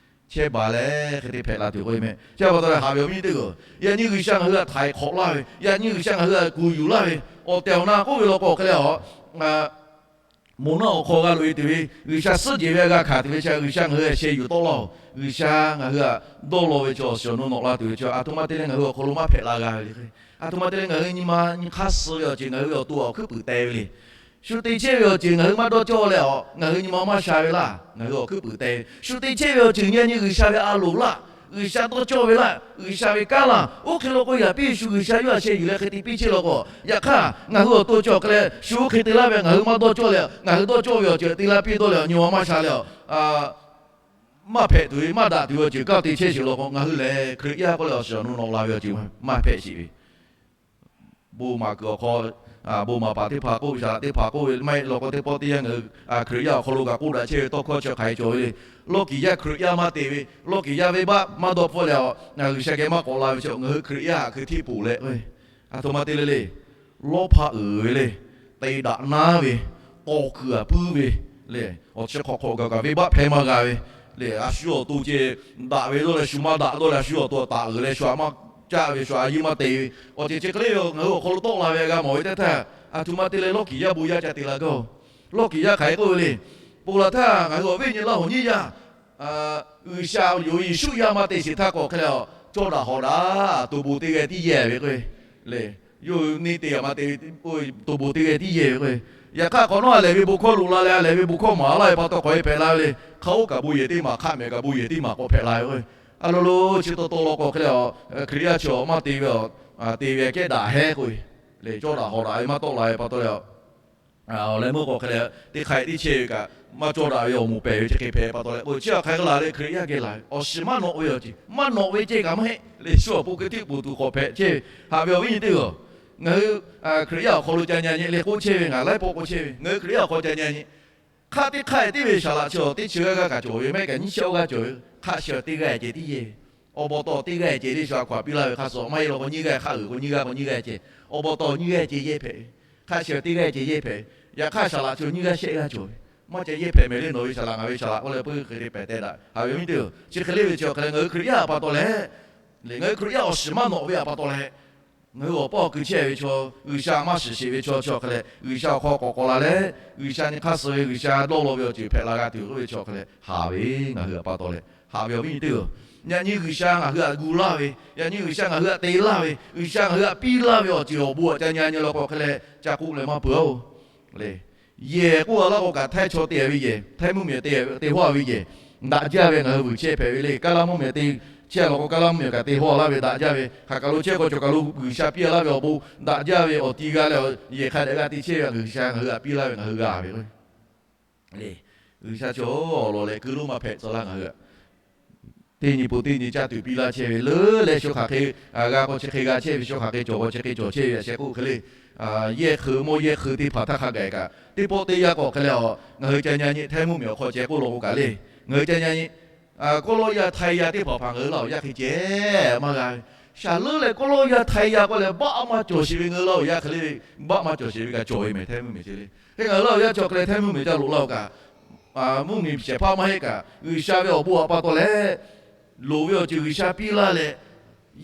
chehˇ baˬ leh hk'e te hpehꞈ la tuˬ k'oˆ ve mehˍ. Chi pa taw leh haꞈ ve awˬ viˉ nyi teˇ g'aˇ, yaꞈ nyi G'uiˬsha ngaˬ hui htaꞈ htaiˍ hk'awꞈ laˇ ve, yaꞈ nyi G'uiˬsha ngaˬ hui htaꞈ kuˬ yuˬ laˇ ve, awˬ tehˬ awˬ na k'oˆ ve law k'o hk'e leh a, moˍ naˆ awˬ hk'aw g'a loꞈ e tuˬ ve, G'uiˬsha suhˉ jehˬ ve g'a hkanˍ tuˬ ve chi G'uiˬsha ngaˬ hui htaꞈ sheh yuˬ tawˆ laˇ-oˬ. G'uiˬsha ngaˬ hui htaꞈ dawˇ law ve chaw awˬ shiˍ awˬ nu nawꞈ la tuˬ ve chi a htoꞈ ma te leh ngaˬ hui awˬ hk'aw lo maˇ hpehꞈ la g'a ve le. A htoꞈ ma te leh ngaˬ hui nyi ma nyi hk'aˇ suh ve awˬ ceuˬ ngaˬ hui ve awˬ to awˬ hkuiˉ puiˍ teh ve le. Shu te chehˇ ve awˬ ceuˬ ngaˬ hui maˇ dawˇ cawˇ leh a, ngaˬ hui nyi ma maˇ sha ve laˇ, ngaˬ hui awˬ hkuiˉ puiˍ teh ve. Shu te chehˇ ve awˬ ceuˬ nyi nyi G'uiˬsha ve a loˍ laˇ, G'uiˬsha dawˇ cawˇ ve laˇ, G'uiˬsha ve kanˉ laˇ, oˇ hk'e law k'o yaꞈ piˇ shu G'uiˬsha yawˇ htaꞈ sheh yuˬ leh hk'e te piˇ chehˇ law k'o, yaꞈ hk'aˇ ngaˬ hui awˬ to cawˬ hk'e leh shu oˇ hk'e te laˇ ve ngaˬ hui maˇ dawˇ cawˇ leh, ngaˬ hui dawˇ cawˇ ve awˬ ceuˬ te laˇ piˇ dawˇ leh nyi ma maˇ sha leh a, maˇ hpehꞈ tuˬ ve maˇ daꞈ tuˬ ve awˬ ceuˬ kanˉ te chehˇ sheˍ law k'o, ngaˬ hui lehˬ Hkriꞈ yaˇ k'oˆ leh awˬ shiˍ awˬ nu nawꞈ la ve awˬ ceuˬ maˇ hpehꞈ sheˍ ve. Bon maˍ kuiˬ awˬ hk'aw, bon maˍ paˍ teˇ hpaˍ k'oˆ ve shaˍ laꞈ teˇ hpaˍ k'oˆ ve maˇ heˆ law k'o, teˇ pawˆ teˇ yanˇ ngaˬ hui Hkriꞈ yaˇ awˬ hk'aw lo kaꞈ k'oˆ daꞈ chehˇ ve tawˇ hkawˇ chi hk'aˬ hk'e cawˬ ve le. Lawˇ kiˍ yaˇ Hkriꞈ yaˇ maˇ te ve, lawˇ kiˬ yaˇ venˇbaˆ maˇ dawˇ hpfuhˆ leh a, G'uiˬsha geh maˇ k'awꞈ la ve chi ngaˬ hui Hkriꞈ yaˇ htaꞈ hkui htiˇ poˬ leh, a htoꞈ ma te le le, lawˇ hpaˇ uiˍ ve le, te daꞈ naˉ ve, taw kuiˬ aꞈ puiˉ ve le, awˬ chi hk'awꞈ hk'awꞈ gaˬ kaꞈ venˇbaˆ hpehˇ maˇ g'a ve le, a shu awˬ to ceh daꞈ ve dawˇ leh shu maˇ daꞈ dawˇ leh a shu awˬ to taˍ uiˍ leh shu htaꞈ maˇ caˆ ve, shu htaꞈ a yiˇ maˇ te ve, awˬ ceuˬ chi hk'e le ngaˬ hui awˬ hk'aw lo tawˆ la ve g'a mawˬ ve teˇ htaˇ, a htoꞈ ma te leh lawˇ kiˍ yaˇ bon yaˇ ca te la gaˇ-oˬ. Lawˇ kiˍ yaˇ hk'aˬ hk'e k'oˆ ve le. Ponˬ laˬ htaˇ ngaˬ hui awˬ viˉ nyi Laˇ huˍ nyiˇ yaˇ G'uiˬsha yoˬ Yeˍsuˆ yaˇ maˇ te sheˍ htaˇ k'awꞈ hk'e leh a, cawˇ daꞈ hawꞈ daꞈ to bon teˇ g'aˇ tiˉ yehˇ ve k'o, le, yawˇ hui neˇ te maˇ te ve, to bon teˇ g'aˇ tiˉ yehˇ ve k'o, yaꞈ hk'aˇ hk'awꞈ nawˉ a lehˬ ve bon hkawˇ loꞈ la leh a lehˬ ve bon hkawˇ maˍ laˇ ve pa taw k'awꞈ e hpehꞈ la ve le. Hk'a oˉ kaꞈ bon yehˬ teˇ maˬ, hk'a mehˍ kaꞈ bon yehˬ teˇ maˬ k'awꞈ hpehꞈ la ve k'o, a lo lo chi taw taw law k'awꞈ hk'e leh a, Hkriꞈ yaˇ chi awˬ maˇ te ve, te ve kehˉ daꞈ hehˉ k'o, le, cawˇ daꞈ hawꞈ daꞈ ve maˇ tawˆ la ve pa taw leh a, awˬ leh meuˇ k'awꞈ hk'e leh teˇ hk'aˇ teˇ chehˇ ve kaꞈ maˇ cawˇ daꞈ ve awˬ moˍ pehˬ ve chi hk'e hpehꞈ pa taw leh k'o, chi hk'aˬ hk'e la leh Hkriꞈ yaˇ geh laˬ ve awˬ shiˍ maˇ nawꞈ ve awˬ ceuˬ, maˇ nawꞈ ve ceh kaꞈ maˇ heˆ le. Shu awˬ pon hkui htiˇ poˬ tuˬ k'awꞈ hpehꞈ chehˇ ve. Haꞈ ve awˬ viˉ nyi teˇ hpaˍ-oˬ, ngaˬ hui Hkriꞈ yaˇ awˬ hk'aw lo ca nyi nyi le k'oˆ chehˇ ve, ngaˬ laiˉ pawˆ k'oˆ chehˇ ve, ngaˬ hui Hkriꞈ yaˇ awˬ hk'aw ca nyi nyi. Hk'aˆ teˇ hk'aˆ e tiˉ ve shaˍ laꞈ chi teˇ chi g'aˇ g'aˇ kaꞈ cawˬ ve, maˇ heˆ kaꞈ nyiˇ chi awˇ g'aˇ cawˬ ve, hk'aˆ chi teˇ g'aˇ ceh tiˉ yehˇ ve. Awˬ pa taw teˇ g'aˇ ceh le shu a hkaw aꞈ piˇ laˇ ve hk'a shuˍ maˇ heˆ law k'o, nyiˇ g'aˇ hk'aˆ uiˍ k'o nyiˇ g'aˇ k'o nyiˇ g'aˇ ceh, awˬ pa taw nyiˇ g'aˇ ceh yehˇ hpehꞈ ve. Hk'aˆ chi teˇ g'aˇ ceh yehˇ hpehꞈ ve. Yaꞈ hk'aˇ shaˍ laꞈ chi nyiˇ g'aˇ shehˆ g'aˇ cawˬ ve, maˇ ca yehˇ hpehꞈ mehˍ le. Nawˬ ve shaˍ laꞈ ngaˬ ve shaˍ laꞈ k'oˆ leh peuˬ hk'e te pehˬ teh daꞈ. Haꞈ ve awˬ viˉ nyi teˇ hpaˍ-oˬ, chi hk'e le ve chi awˬ hk'e leh ngaˬ hui Hkriꞈ yaˇ awˬ pa taw leh, ngaˬ hui Hkriꞈ yaˇ awˬ shiˍ maˇ nawꞈ ve awˬ pa taw leh, ngaˬ hui awˬ paˇ awˬ keu chehˇ ve chaw, G'uiˬsha maˇ shiˍ sheˍ ve chaw chi awˬ hk'e leh G'uiˬsha awˬ hk'aw k'awꞈ k'awꞈ la leh, G'uiˬsha nyi hk'aˇ suh ve, G'uiˬsha dawˇ law ve awˬ ceuˬ hpehꞈ la g'a tuˬ k'oˆ ve chi awˬ hk'e leh haꞈ ve ngaˬ hui awˬ pa taw leh, haꞈ ve awˬ viˉ nyi teˇ hpaˍ-oˬ, yaꞈ nyi G'uiˬsha ngaˬ hui htaꞈ gu laˇ ve, yaꞈ nyi G'uiˬsha ngaˬ hui htaꞈ te laˇ ve, G'uiˬsha ngaˬ hui htaꞈ piˇ laˇ ve awˬ ceuˬ awˬ bon aꞈ ca nyi nyi law k'o hk'e leh ca k'oˆ leh maˇ peuˬ-oˬ. Le, yehˬ k'oˆ a laˇ k'o kaꞈ htaiˇ chaw te ve yehˬ, htaiˇ mvuhˇmiˬ te, te hawˇ ve yehˬ, daꞈ jaˇ ve ngaˬ hui vuiˬ chehˇ hpehꞈ ve le. Kaˇ laˇ mvuhˇmiˬ te chehˇ law k'o, kaˇ laˇ mvuhˇmiˬ kaꞈ te hawˇ laˇ ve daꞈ jaˇ ve, hk'aˬ kaˬ lo chehˇ k'o cawˬ kaˬ lo G'uiˬsha piˇ laˇ ve awˬ bon daꞈ jaˇ ve awˬ ti g'a leh, yehˬ hk'a dehꞈ g'a te chehˇ ve G'uiˬsha ngaˬ hui htaꞈ piˇ laˇ ve ngaˬ hui g'a ve k'o, le, G'uiˬsha chaw awˬ lawn leh keu lo maˇ hpehꞈ tcuh laˇ ngaˬ hui htaꞈ teˇ nyi pon teˇ nyi caˇ tuˬ piˇ laˇ chehˇ ve le. Leh shu hk'aˬ hk'e g'a k'o chi hk'e g'a chehˇ ve, shu hk'aˬ hk'e cawˬ k'o chi hk'e cawˬ chehˇ ve, a sheh k'oˆ hk'e le. Yehˇ hk'eu mawˇ yehˇ hk'eu teˇ hpaˍ htaˇ hk'a gaˬ kaꞈ, teˇ pawˆ teˇ yanˇ k'o hk'e leh a, ngaˬ hui ca nyi nyi htaiˇ mvuhˇmiˬ awˬ hk'aw ceh k'oˆ law k'o kaꞈ le, ngaˬ hui ca nyi nyi kawˆ lawˇ yaˇ htaiˇ yaˇ teˇ hpaˍ hpaˍ ngaˬ hui Laˇ huˍ yaˇ hk'e ceh maˇ g'a ve. Shaˍ leuˉ leh kawˆ lawˇ yaˇ htaiˇ yaˇ k'oˆ leh baˆ maˇ cawˬ sheˍ ve, ngaˬ hui Laˇ huˍ yaˇ hk'e le baˆ maˇ cawˬ sheˍ ve kaꞈ cawˬ ve mehˍ htaiˇ mvuhˇmiˬ ceh le. Hk'e ngaˬ hui Laˇ huˍ yaˇ cawˬ hk'e leh htaiˇ mvuhˇmiˬ ca loꞈ laˇ-oˬ kaꞈ, mvuhˇmiˬ shehˍ hpaˇ maˇ heˆ kaꞈ, G'uiˬsha ve awˬ bon htaꞈ pa taw leh, loˍ ve awˬ ceuˬ G'uiˬsha piˇ laˇ leh,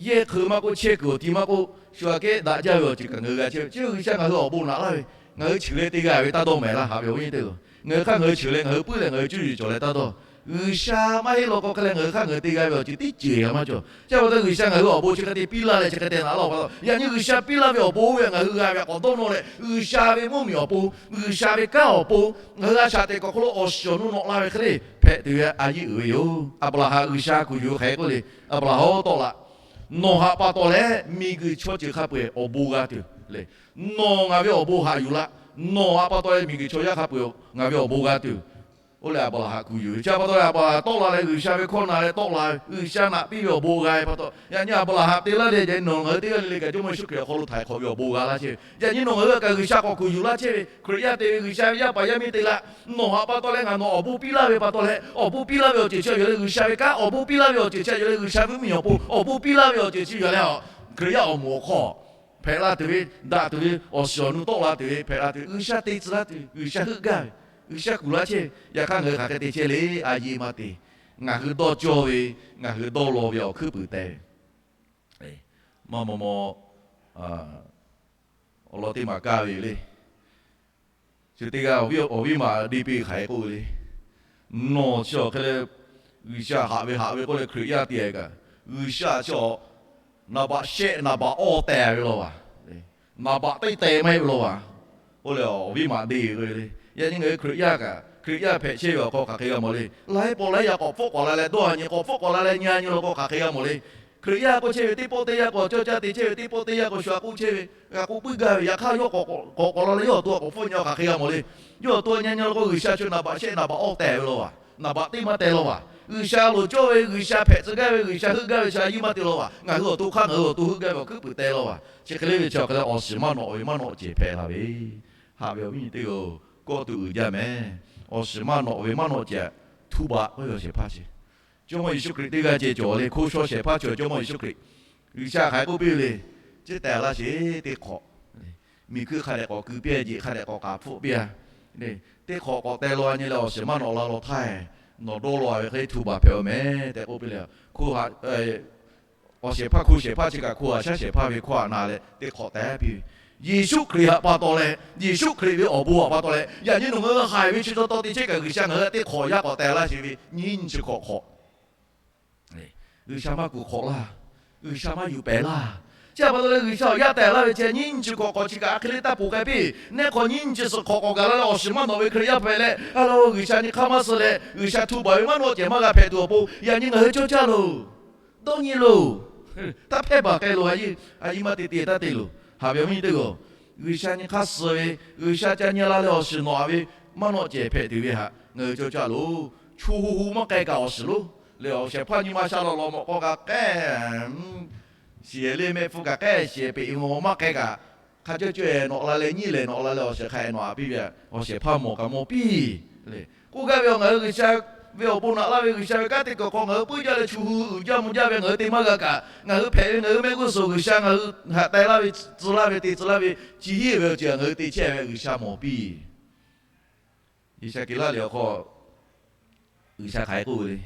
yehˇ hk'eu maˇ k'oˆ, chehˇ kuiˬ awˬ ti maˇ k'oˆ, shu aꞈ kehˉ daꞈ jaˇ ve awˬ ceuˬ kaꞈ ngaˬ hui g'a chehˇ ve. Chi G'uiˬsha ngaˬ hui awˬ bon naꞈ laˇ ve, ngaˬ hui chi leh te g'a ve taˇ dawˇ mehˍ laˇ. Haꞈ ve awˬ viˉ nyi teˇ hpaˍ-oˬ, Ngaˬ hui hk'aˇ ngaˬ hui cheuˬ leh ngaˬ hui puiˉ leh ngaˬ hui cuˇ yiˍ cawˬ leh taˇ dawˇ. G'uiˬsha maˇ heˆ law k'o hk'e leh ngaˬ hui hk'aˇ ngaˬ hui te g'a ve awˬ ceuˬ teˇ ceuˬ maˇ cawˬ. Chi pa taw G'uiˬsha ngaˬ hui awˬ bon chi hk'e te piˇ laˇ leh chi hk'e te naꞈ laˇ-oˬ pa taw, yaꞈ nyi G'uiˬsha piˇ laˇ ve awˬ bon oˇ ve ngaˬ hui g'a ve htaꞈ k'awꞈ dawˇ nawˇ leh, G'uiˬsha ve mvuhˇmiˬ awˬ pon, G'uiˬsha ve kanˉ awˬ pon, ngaˬ hui a shaꞈ teꞈ k'awꞈ hk'aw lo awˬ shiˍ awˬ nu nawꞈ la ve hk'e le hpehꞈ tuˬ ve a yeˇ uiˍ ve yoˬ. Aˍbraˍhanˍ G'uiˬsha kuˬ yuˬ ve hk'e k'oˆ le, Aˍbraˍhanˍ-oˬ, tawˆ laꞈ. Nawˬ htaꞈ pa taw leh miˬguiˬ chaw ceuˬ hk'a peu-eˬ awˬ bon g'a tuˬ le. Nawˬ ngaˬ ve awˬ bon haꞈ yuˬ laˇ. Nawˬ htaꞈ pa taw leh miˬguiˬ chaw yaˇ hk'a peu-eˬ ngaˬ ve awˬ bon g'a tuˬ. Oˇ leh Aˍbraˍhanˍ kuˬ yuˬ ve chi pa taw leh Aˍbraˍhanˍ tawˆ la leh G'uiˬsha ve hkawˇ na leh tawˆ la ve, G'uiˬsha naꞈ piˇ ve awˬ bon g'a ve pa taw, yaꞈ nyi Aˍbraˍhanˍ te laˇ leh yaꞈ nyi nawˬ ngaˬ hui teˇ g'aˇ le le kaꞈ Jawˇmawˇ Yeˍsuˆ Hkriꞈ awˬ hk'aw lo htaiˍ hk'awꞈ ve awˬ bon g'a laˇ chehˇ ve, yaꞈ nyi nawˬ ngaˬ hui kaꞈ G'uiˬsha k'awꞈ kuˬ yuˬ laˇ chehˇ ve, Hkriꞈ yaˇ te ve G'uiˬsha ve yaˇ paˍ yaˇ miˇ te laˇ. Nawˬ htaꞈ pa taw leh ngaˬ nawˬ awˬ bon piˇ laˇ ve pa taw leh, awˬ bon piˇ laˇ ve awˬ ceuˬ chi htaꞈ yuˬ leh G'uiˬsha ve kanˉ awˬ bon piˇ laˇ ve awˬ ceuˬ chi htaꞈ yuˬ leh G'uiˬsha ve mvuhˇmiˬ awˬ pon awˬ bon piˇ laˇ ve awˬ ceuˬ chi yuˬ leh, Hkriꞈ yaˇ awˬ moˍ awˬ hk'aw hpehꞈ la tuˬ ve, daꞈ tuˬ ve, awˬ shiˍ awˬ nu tawˆ la tuˬ ve hpehꞈ la tuˬ ve, G'uiˬsha te tcuh laˇ tuˬ, G'uiˬsha heuˆ gaˇ ve, G'uiˬsha kuˬ laˇ chehˇ ve, yaꞈ hk'aˇ ngaˬ hui hk'aˬ hk'e te chehˇ le, a yeˇ maˇ te. Ngaˬ hui dawˇ cawˇ ve, ngaˬ hui dawˇ law ve awˬ hkuiˉ puiˍ teh ve, maˇ maw maw awˬ lawn teˇ maˬ kaˇ ve yoˬ le. Chi teˇ g'aˇ awˬ viˉ maꞈ deˇ piˇ hk'aˬ hk'e k'oˆ ve le. Nawˬ chi awˬ hk'e leh G'uiˬsha haꞈ ve haꞈ ve k'oˆ leh Hkriꞈ yaˇ te kaꞈ, G'uiˬsha chi awˬ naˍ baꞈ shehˆ naˍ baꞈ awˇ teh ve law vaˬ, naˍ baꞈ teˇ teh maˇ heˆ ve law vaˬ. Oˇ leh awˬ viˉ maꞈ deˇ ve le. Yaꞈ nyi ngaˬ hui Hkriꞈ yaˇ kaꞈ, Hkriꞈ yaˇ hpehꞈ chehˇ ve awˬ hk'aw hk'aˬ hk'e g'a mawˬ le. Laiˉ pawˆ laiˉ yaˇ k'awꞈ hpfuhˆ k'awꞈ la leh dawˇ a nyi, k'awꞈ hpfuhˆ k'awꞈ la leh nyi a nyi law k'o hk'aˬ hk'e g'a mawˬ le. Hkriꞈ yaˇ k'oˆ chehˇ ve teˇ pawˆ teˇ yanˇ k'o, cawˇ caˇ te chehˇ ve teˇ pawˆ teˇ yanˇ k'o, shu a k'oˆ chehˇ ve, g'a k'oˆ puiˉ gaˇ ve, yaꞈ hk'aˇ yawˇ k'awꞈ k'awꞈ k'awꞈ la leh yawˇ awˬ to k'awꞈ hpfuhˆ nyi a k'o hk'aˬ hk'e g'a mawˬ le. Yawˇ awˬ to nyi a nyi law k'o G'uiˬsha chi naˍ baꞈ shehˆ naˍ baꞈ awˇ teh ve law vaˬ, naˍ baꞈ teˇ maˇ teh law vaˬ. G'uiˬsha loˍ cawˇ ve, G'uiˬsha hpehꞈ tcuh gaˇ ve, G'uiˬsha heuˆ gaˇ ve chi a yeˇ maˇ te law vaˬ. Ngaˬ hui awˬ to hk'aˇ ngaˬ hui awˬ to heuˆ gaˇ ve awˬ hkuiˉ puiˍ teh law vaˬ. Chi hk'e le ve chi awˬ hk'e leh awˬ shiˍ maˇ nawꞈ ve maˇ nawꞈ cehˬ hpehꞈ la ve, haꞈ ve awˬ viˉ nyi teˇ g'aˇ-oˬ, kawˆ tuˬ uiˍ jaˇ mehˍ. Awˬ shiˍ maˇ nawꞈ ve maˇ nawꞈ cehˬ, htaꞈ htu baꞈ k'oˆ ve awˬ shehˍ hpaˇ chi, Jawˇmawˇ Yeˍsuˆ Hkriꞈ teˇ g'aˇ ceh cawˬ le. Hk'oˆ shawˉ shehˍ hpaˇ cawˬ Jawˇmawˇ Yeˍsuˆ Hkriꞈ. G'uiˬsha hk'aˬ hk'e k'oˆ piˇ ve le. Chi tehꞈ laˇ sheˍ teˇ hk'awꞈ. Miˬ hkuiˇ hk'a dehꞈ k'awꞈ keu piˇ-a, jeꞈ hk'a dehꞈ k'awꞈ k'aˍ hpfuhˆ piˇ-a. Teˇ hk'awꞈ k'awꞈ teh law nyi leh awˬ shiˍ maˇ nawꞈ la law htaˇ, nawˬ dawˇ law ve hk'e htu baˬ hpehꞈ-oˬ mehˍ tehꞈ k'oˆ piˇ leh, awˬ shehˍ hpaˇ hk'oˆ shehˍ hpaˇ chi kaꞈ hk'oˆ a shaˉ shehˍ hpaˇ ve hkawˇ htaꞈ na leh teˇ hk'awꞈ teh piˇ ve, Yeˍsuˆ Hkriꞈ htaꞈ pa taw leh Yeˍsuˆ Hkriꞈ ve awˬ bon htaꞈ pa taw leh yaꞈ nyi nawˬ ngaˬ hui haiˬ ve chi taw taw te chehˇ kaꞈ G'uiˬsha ngaˬ hui teˇ hk'awꞈ yaˇ k'awꞈ teh laˇ sheˍ ve nyiˇ nyi chi hk'awꞈ hk'awꞈ G'uiˬsha maˇ kuˬ hk'awꞈ laˇ. G'uiˬsha maˇ yuˬ pehˍ laˇ. Chi htaꞈ pa taw leh G'uiˬsha awˬ yaˇ tehꞈ laˇ ve chi nyiˇ nyi chi hk'awꞈ hk'awꞈ chi kaꞈ a hk'e le taˇ poˬ k'ai piˇ. Neˇ hk'awꞈ nyiˇ nyi chi suhˍ hk'awꞈ k'awꞈ gaˬ la leh awˬ shiˍ maˇ nawꞈ ve Hkriꞈ yaˇ hpehꞈ leh, a lo G'uiˬsha nyi hk'aˇ maˇ suh leh G'uiˬsha htu baˬ ve maˇ nawˆ cehˬ maˇ g'a hpehꞈ tuˬ awˬ pon yaꞈ nyi ngaˬ hui cawˇ caˇ loˬ. Dawˇ nyi loˬ. Taˇ hpehˇ baˬ k'ai loˬ a yeˇ, a yeˇ maˇ te te taˇ te loˬ. Haꞈ ve awˬ viˉ nyi teˇ g'aˇ-oˬ, G'uiˬsha nyi hk'aˇ suh ve, G'uiˬsha ca nyi la leh awˬ shiˍ nawꞈ ve maˇ nawˆ cehˬ hpehꞈ tuˬ ve htaꞈ ngaˬ hui cawˇ caˇ loˬ. Chu hu hu maˇ k'ai kaꞈ awˬ shiˍ loˉ leh awˬ shehˍ hpaˇ nyi ma sha law law mawꞈ k'aw kaꞈ k'ehˉ shiˍ leh mehˆ hpfuh kaꞈ k'ehˉ shiˍ peꞈ ve maw maˇ k'ai kaꞈ, hk'a cawˇ cawˇ-e nawꞈ la leh nyiˇ lehˬ nawꞈ la leh awˬ shehˍ hk'a-e nawꞈ a piˇ ve, awˬ shehˍ hpaˇ mawˬ kaꞈ mawˬ piˇ. K'oˆ gaˇ ve awˬ ngaˬ hui G'uiˬsha ve awˬ bon naꞈ laˇ ve G'uiˬsha ve kanˉ teˇ kaˬ hk'aw ngaˬ hui puiˉ jaˇ leh chu hu uiˍ jaˇ mvuh jaˇ ve ngaˬ hui te maˇ g'a kaꞈ, ngaˬ hui hpehꞈ ve ngaˬ hui mehˆ g'uˇ suhˍ G'uiˬsha ngaˬ hui htaꞈ teh laˇ ve, tcuh laˇ ve, te tcuh laˇ ve, chi hiˉ ve awˬ ceuˬ ngaˬ hui te chehˇ ve G'uiˬsha mawˬ piˇ. Iˉsaˍkeˍlaˆ liꞈ awˬ hk'aw G'uiˬsha hk'aˬ hk'e k'oˆ ve le.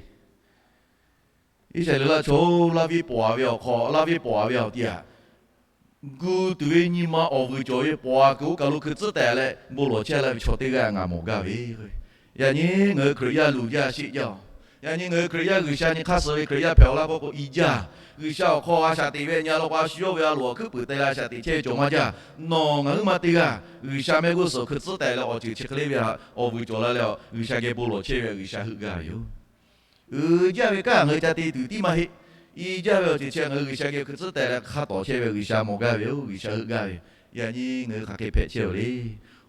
Iˉsaˍreˍlaˆ chaw-oˬ, laˇ viˉ pawnˍ-a ve awˬ hk'aw, laˇ viˉ pawnˍ-a ve awˬ ti htaꞈ gu tuˬ ve nyi ma awˬ vuiˬ cawˬ ve pawnˍ-a kuiˬ oˇ kaˬ lo hkui tcuhˉ tehꞈ leh bon lawˬ chehˇ laˇ ve chaw teˇ g'aˇ ngaˬ mawˬ gaˇ ve. Yaꞈ nyi ngaˬ hui Hkriꞈ yaˇ luˬ jaˇ sheˆ jaˇ-oˬ. Yaꞈ nyi ngaˬ hui Hkriꞈ yaˇ G'uiˬsha nyi hk'aˇ suh ve Hkriꞈ yaˇ hpehꞈ-aw laˇ k'oˆ k'o i jaˇ. G'uiˬsha awˬ hk'aw a shaꞈ teꞈ ve nyi a law k'o a shu yawˇ ve a loˍ awˬ hkuiˉ puiˍ teh leh a shaꞈ teꞈ chehˇ ve cawˬ maˇ jaˇ. Nawˬ ngaˬ huiˉ ma teˇ g'aˇ G'uiˬsha mehˆ g'uˇ suhˍ hkui tcuhˉ tehꞈ leh awˬ ceuˬ chi hk'e le ve htaꞈ awˬ vuiˬ cawˬ la leh G'uiˬsha geh bon lawˬ chehˇ ve G'uiˬsha heuˆ gaˇ ve yoˬ. Uiˍ jaˇ ve kanˉ ngaˬ hui ca te tuˬ tiˉ maˇ heˆ. I jaˇ ve awˬ ceuˬ chi ngaˬ hui G'uiˬsha geh hkui tcuhˉ tehꞈ leh hk'a tawˍ chehˇ ve G'uiˬsha mawˬ gaˇ ve yoˬ. G'uiˬsha heuˆ gaˇ ve. Yaꞈ nyi ngaˬ hui hk'aˬ hk'e hpehꞈ chehˇ-oˬ le.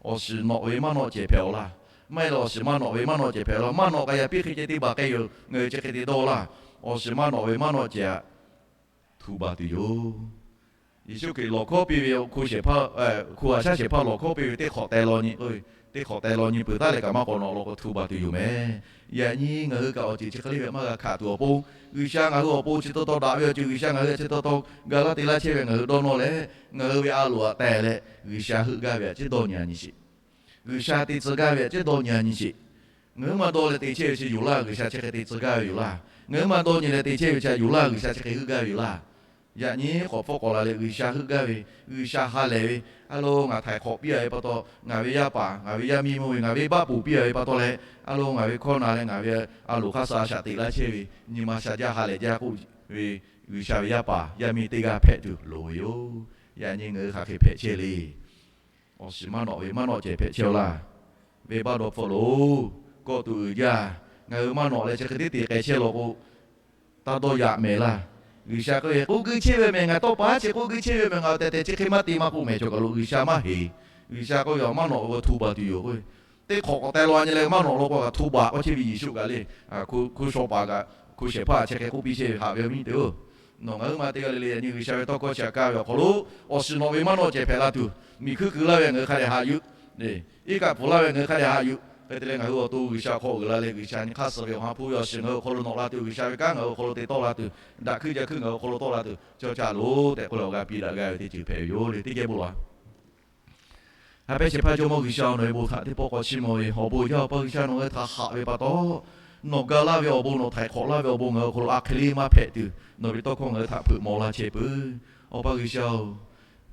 Awˬ shiˍ nawꞈ ve maˇ nawˆ cehˬ hpehꞈ-aw laˇ. Maˇ heˆ leh awˬ shiˍ maˇ nawꞈ ve maˇ nawˆ cehˬ hpehꞈ-aw laˇ. Maˇ nawꞈ k'ai yaꞈ piˇ hk'e ceh te baˬ k'ai yoˬ. Ngaˬ hui chi hk'e te dawˇ laˇ. Awˬ shiˍ maˇ nawꞈ ve maˇ nawˆ cehˬ htaꞈ htu baˬ tuˬ yoˬ. Yeˍsuˆ Hkriꞈ lawˬ hkawˉ piˇ ve hk'oˆ shehˍ hpaˇ, hk'oˆ a shaˉ shehˍ hpaˇ lawˬ hkawˉ piˇ ve teˇ hk'awꞈ teh law nyi, teˇ hk'awꞈ teh law nyi peuˬ taˉ leh kaꞈ maˇ k'awꞈ nawꞈ law k'o htu baˬ tuˬ yoˬ mehˍ. Yaꞈ nyi ngaˬ hui kaꞈ awˬ ceuˬ chi hk'e le ve maˇ g'a hkaꞈ tuˬ awˬ pon, G'uiˬsha ngaˬ hui awˬ pon chi taw taw daꞈ ve awˬ ceuˬ, G'uiˬsha ngaˬ hui htaꞈ chi taw taw ga laˇ te laˇ chehˇ ve ngaˬ hui dawˇ nawˇ leh, ngaˬ hui ve a loˍ htaꞈ tehˬ leh G'uiˬsha heuˆ gaˇ ve htaꞈ ciˉ dawˇ nyi-a nyi sheˍ. G'uiˬsha te tcuh gaˇ ve htaꞈ ciˉ dawˇ nyi-a nyi sheˍ. Ngaˬ hui maˇ dawˇ leh te chehˇ ve chi yoˬ laˇ. G'uiˬsha chi hk'e te tcuh gaˇ ve yoˬ laˇ. Ngaˬ hui maˇ dawˇ nyi leh te chehˇ ve chi yoˬ laˇ. G'uiˬsha chi hk'e heuˆ gaˇ ve yoˬ laˇ. Yaꞈ nyi k'awꞈ hpfuhˇ k'awꞈ la leh G'uiˬsha heuˆ gaˇ ve, G'uiˬsha ha lehˬ ve, a lo ngaˬ htaiˍ hk'awꞈ piˇ a ve pa taw, ngaˬ ve yaˇ paˍ, ngaˬ ve yaˇ miˇ mawˇ ve, ngaˬ ve baˆ poˍ piˇ a ve pa taw leh, a lo ngaˬ ve hkawˇ na leh ngaˬ ve a loˍ hk'aˇ suh a shaꞈ teꞈ laˇ chehˇ ve, nyi ma sha jaˇ ha lehˬ jaˇ k'oˆ ve, G'uiˬsha ve yaˇ paˍ yaˇ miˇ teˇ g'aˇ hpehꞈ tuˬ loˍ ve yoˬ. Yaꞈ nyi ngaˬ hui hk'aˬ hk'e hpehꞈ chehˇ le. Awˬ shiˍ maˇ nawꞈ ve maˇ nawꞈ cehˬ hpehꞈ chehˇ-aw laˇ. Venˇbaˆ dawˇ hpfuhˆ loˬ, kawˆ tuˬ uiˍ jaˇ. Ngaˬ hui maˇ nawꞈ leh chi hk'e teˉ te k'ai chehˇ law k'o, taˇ dawˇ yaꞈ mehˍ laˇ. G'uiˬsha k'oˆ ve, k'oˆ guiˇ chehˇ ve mehˍ, ngaˬ tawˇ pa haˉ chi k'oˆ guiˇ chehˇ ve mehˍ, ngaˬ awˬ tehˬ tehˬ chi hk'e maˇ te maˇ k'oˆ mehˍ, cawˬ kaˬ lo G'uiˬsha maˇ heˍ. G'uiˬsha k'oˆ ve, awˬ maˇ nawꞈ ve k'o htu baˬ tuˬ yoˬ k'o, teˇ hk'awꞈ k'awꞈ te law nyi leh maˇ nawꞈ law k'o kaꞈ htu baˬ k'oˆ chehˇ ve Yeˍsuˆ kaꞈ le, hku shaw paˍ kaꞈ hku shehˍ hpaˇ chi hk'e k'oˆ piˇ chehˇ ve haꞈ ve awˬ viˉ teˇ-oˬ. Nawˬ ngaˬ hui ma teˇ g'aˇ le le yaꞈ nyi G'uiˬsha ve tawˇ hkawˇ chi htaꞈ kaˇ ve awˬ hk'aw lo, awˬ shiˍ nawꞈ ve maˇ nawꞈ cehˬ hpehꞈ la tuˬ, miˬ hkuiˇ kuiˬ laˇ ve ngaˬ hui hk'a dehꞈ haꞈ yuˬ, iˉ kaˆ pfuhˍ laˇ ve ngaˬ hui hk'a dehꞈ haꞈ yuˬ. Hk'e te leh ngaˬ hui awˬ to G'uiˬsha hk'aw uiˍ la leh G'uiˬsha nyi hk'aˇ suh ve awˬ ha hpu ve awˬ shiˍ ngaˬ hui awˬ hk'aw lo nawꞈ la tuˬ, G'uiˬsha ve kanˉ ngaˬ hui awˬ hk'aw lo te tawˆ la tuˬ, daꞈ hkuiˇ ja hkuiˇ ngaˬ hui awˬ hk'aw lo tawˆ la tuˬ, cawˇ caˇ loˬ tehꞈ k'oˆ leh awˬ g'a piˇ daꞈ g'a ve teˇ ceuˬ hpehꞈ ve yoˬ le. Teˇ geh bon lawˬ-a. Ha pehˇ shehˍ hpaˇ Jawˇmawˇ G'uiˬsha-oˬ, nawˬ ve bon htaꞈ teˇ pawˆ k'awꞈ chiˇ mvuh ve awˬ bon jaˇ, Awˬ pa G'uiˬsha, nawˬ ngaˬ hui htaꞈ haꞈ ve pa taw, nawˬ ga laˇ ve awˬ bon, nawˬ htaiˍ hk'awꞈ laˇ ve awˬ bon ngaˬ hui awˬ hk'aw lo a hk'e le maˇ hpehꞈ tuˬ, nawˬ ve tawˇ hkawˇ ngaˬ hui htaꞈ hpeuꞈ maw laˇ chehˇ peuˬ. Awˬ pa G'uiˬsha-oˬ,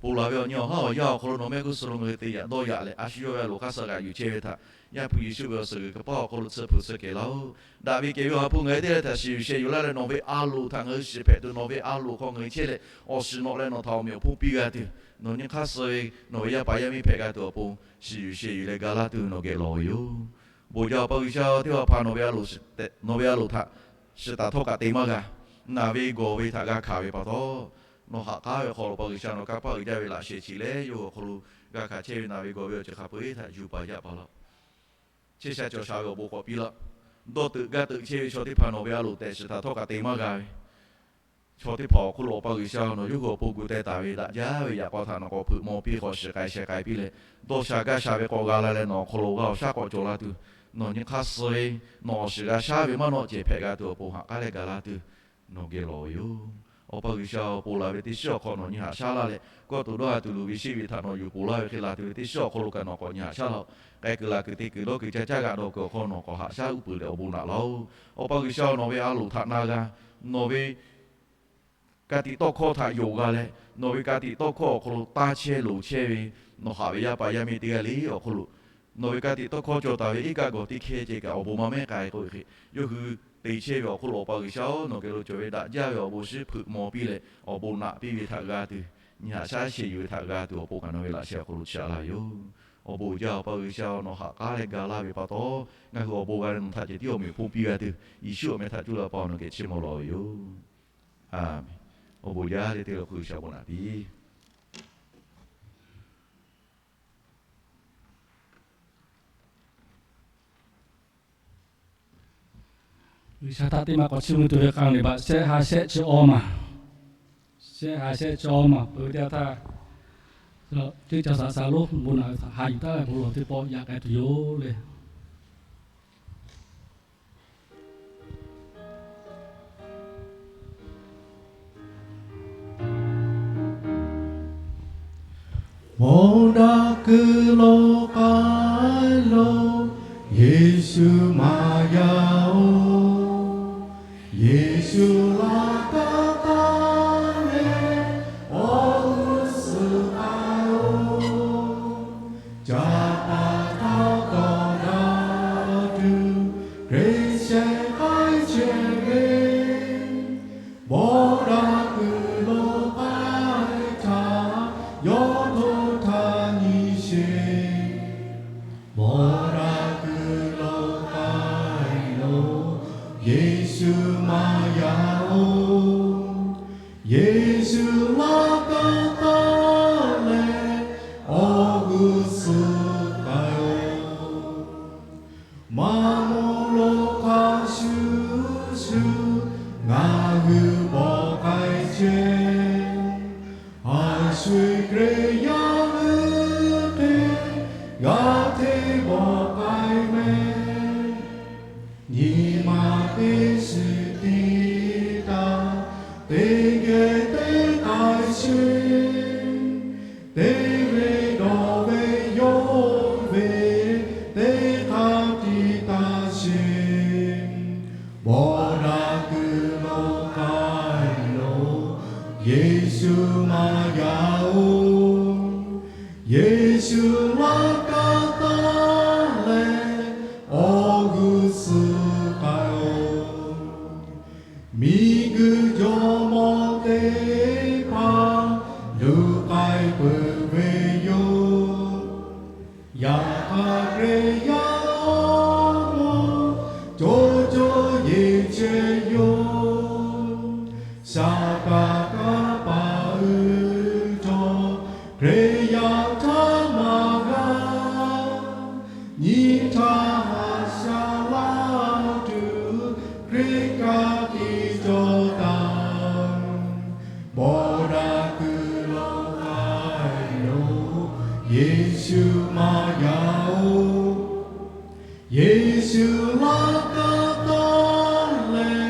ponˬ laˬ ve awˬ nyi awˬ haˉ awˬ yanˇ awˬ hk'aw lo nawˬ mehˆ g'uˇ suhˍ lo ngaˬ hui te yaꞈ dawˇ yaꞈ leh a shu yawˇ ve a loˍ hk'aˇ suh g'aꞈ yuˬ chehˇ ve htaꞈ Yaˇ hpu Yeˍsuˆ ve awˬ suhˍ g'uiˬ hk'e paˇ awˬ hk'aw lo tsuhˇ hpu tsuhˇ kehˬ laˇ-oˆ. Daꞈ ve kehˬ ve awˬ ha hpu ngaˬ hui teˇ g'aˇ htaꞈ shiˍ yuˬ sheh yuˬ laˇ leh nawˬ ve a loˍ htaꞈ ngaˬ hui shiˍ hpehꞈ tuˬ, nawˬ ve a loˍ hk'aw ngaˬ hui chehˇ leh awˬ shiˍ nawꞈ leh nawˬ htaꞈ awˬ meꞈ awˬ hponˇ piˇ g'a tuˬ, nawˬ nyi hk'aˇ suh ve nawˬ ve yaˇ paˍ yaˇ miˇ hpehꞈ g'a tuˬ awˬ pon shiˍ yuˬ sheh yuˬ leh ga laˇ tuˬ nawˬ geh lawˬ ve yoˬ. Bon jaˇ Awˬ pa G'uiˬsha, teˇ hpaˍ hpaˍ nawˬ ve a loˍ, nawˬ ve a loˍ htaꞈ shiˍ taˍ htawˇ kaꞈ te maˇ g'a. Naˬ ve gawˬ ve htaꞈ g'a hkanˍ ve pa taw, nawˬ haꞈ k'aˉ ve awˬ hk'aw lo Awˬ pa G'uiˬsha nawˬ kanˇ paˆ uiˍ jaˇ ve laꞈ sheh chi leh yawˇ hui awˬ hk'aw lo g'a hkanˍ chehˇ ve naˬ ve gawˬ ve awˬ ceuˬ hk'a peu-eˬ htaꞈ yuˬ paˍ yaˇ paˍ laˇ. Chehˇ sha cawˬ sha ve awˬ bon k'awꞈ piˇ laˇ. Dawˇ teuꞈ gaˇ teuꞈ chehˇ ve chaw teˇ hpaˍ nawˬ ve a loˍ tehꞈ shiˍ taˍ htawˇ kaꞈ te maˇ g'a ve chaw teˇ hpaˍ awˬ hk'oˆ lo Awˬ pa G'uiˬsha nawˬ yawˇ hui awˬ pon gu teh taˍ ve daꞈ jaˇ ve yaꞈ k'aw htaꞈ nawˬ k'awꞈ hpeuꞈ maw piˇ k'awꞈ shiˍ k'ai sheh k'ai piˇ leh, dawˇ sha gaˇ sha ve k'awꞈ g'a la leh nawˬ awˬ hk'aw lo g'a awˬ shaˉ k'awꞈ cawˬ la tuˬ, nawˬ nyi hk'aˇ suh ve nawˬ awˬ shiˍ g'a shaˉ ve maˇ nawꞈ cehˬ hpehꞈ g'a tuˬ awˬ pon haꞈ k'aˉ leh ga laˇ tuˬ nawˬ geh lawˬ ve yoˬ. Awˬ pa G'uiˬsha-oˬ, ponˬ laˬ ve teˇ shiˉ awˬ hk'aw nawˬ nyi haꞈ shaˉ laˇ leh, kawˆ to dawˇ ha tuˬ luˬ ve sheˆ ve htaꞈ nawˬ yuˬ ponˬ laˇ ve hk'e laˬ tuˬ ve teˇ shiˉ awˬ hk'aw lo kaꞈ nawˬ k'awꞈ nyi haꞈ shaˉ laˇ-oˆ. K'ai kuiˬ laˬ kuiˬ te kuiˬ dawˇ kuiˬ ca caˇ g'aꞈ dawˬ kuiˬ awˬ hk'aw nawˬ k'awꞈ haꞈ shaˉ uˉ peunˍ leh awˬ bon naꞈ laˇ-oˆ. Awˬ pa G'uiˬsha-oˬ, nawˬ ve a loˍ htaꞈ na g'a, nawˬ ve ka tiꞈ tawˇ hkawˇ htaꞈ yonˍ g'a leh, nawˬ ve ka tiꞈ tawˇ hkawˇ awˬ hk'aw lo taˇ chehˇ loˍ chehˇ ve nawˬ haꞈ ve yaˇ paˍ yaˇ miˇ teˇ g'aˇ le awˬ hk'aw lo, nawˬ ve ka tiꞈ tawˇ hkawˇ cawˬ taˍ ve iˉ kaˆ gawˬ teˇ hkehˇ ceh kaꞈ awˬ bon maˇ mehˉ k'ai k'oˆ ve hk'e, yawˇ hui te chehˇ ve awˬ hk'oˆ lo Awˬ pa G'uiˬsha-oˬ, nawˬ geh lo cawˬ ve daꞈ jaˇ ve awˬ bon shiˉ hpeuꞈ maw piˇ leh awˬ bon naꞈ piˇ ve htaꞈ g'a tuˬ, nyi haꞈ shaˉ sheh yuˬ ve htaꞈ g'a tuˬ awˬ pon kaꞈ nawˬ ve laꞈ sheh awˬ hk'aw lo chaꞈ laˇ ve yoˬ. Awˬ bon jaˇ Awˬ pa G'uiˬsha-oˬ, nawˬ haꞈ k'aˉ leh ga laˇ ve pa taw, ngaˬ hui awˬ bon g'a leh nawˬ htaꞈ ceh tiˉ awˬ meꞈ awˬ hponˇ piˇ g'a tuˬ, Yeˍsuˆ awˬ meh htaꞈ cuˇ leh Awˬ pa nawˬ geh chiˇ mvuh lawˬ ve yoˬ. Aˬ menˍ. Awˬ bon jaˇ leh teˇ g'aˇ hk'oˆ G'uiˬsha bon naꞈ piˇ. G'uiˬsha htaꞈ teˇ maˬ k'awꞈ chiˇ mvuh tuˬ ve k'a liꞈ baꞈ shehˆ ha shehˆ chi awˇ maˬ, shehˆ ha shehˆ chi awˇ maˬ peuˬ ve teˇ g'aˇ htaˇ, teˇ ca saꞈ saˍ lonˉ bon naꞈ ve htaꞈ haꞈ yuˬ taˉ ve bon lawˬ teˇ pawˆ yaꞈ k'ai tuˬ yoˬ le. Mawˬ daꞈ kuiˬ lo k'ai lo, Yeˍsuˆ maˇ yaˇ-oˬ. Yeˍsuˆ laꞈ ka taˇ leh awˬ g'uˇ suhˍ k'ai-oˬ. Caˇ paˍ htawˇ tawˇ daꞈ tuˬ, Hkriꞈ shehˍ k'ai chehˇ ve, mawˬ daꞈ kuiˬ lo k'ai htaˇ, yawˇ hto htaˇ nyi sheˍ. Mawˬ daꞈ kuiˬ lo k'ai lo, Yeˍsuˆ maˇ yaˇ-oˬ. Yeˍsuˆ laꞈ ka taˇ leh awˬ g'uˇ suhˍ k'ai-oˬ. Maˇ mawˬ lo hk'a shuˍ shuˍ ngaˬ hui bawˬ k'ai chehˇ. Haˍ shuˍ Hkriꞈ yaˇ hui hk'e g'a hteˇ bawˬ k'ai mehˍ. Nyi ma teˇ shiˍ tiˉ taˇ, teˇ geh teˇ k'ai sheˍ. Teˇ ve dawˬ ve yawˇ ve teˇ hk'aˇ tiꞈ taˇ sheˍ. Mawˬ daꞈ kuiˬ lo k'ai lo, Yeˍ Yeˍsuˆ laˇ kaꞈ taˇ leh awˬ g'uˇ suhˍ k'ai-oˬ. Miˬguiˬ jawˇmawˇ teˇ hpaˍ luˬ k'ai peuˬ ve yoˬ. Yaꞈ hk'aˇ Hkriꞈ yaˇ awˬ moˍ co co yeˬ chehˇ yoˬ. Shaˍ kaˍ kanˇ paˍ uiˍ jaw Hkriꞈ yaˇ htaˇ maˇ g'a nyi htaˇ, haꞈ sha laˇ tuˬ Hkriꞈ kaꞈ tiˇ cawˬ taˍ. Bawˆ daꞈ kuiˬ lo k'ai loˬ, Yeˍsuˆ maˇ yaꞈ-oˬ. Yeˍsuˆ laˇ kaꞈ taˇ leh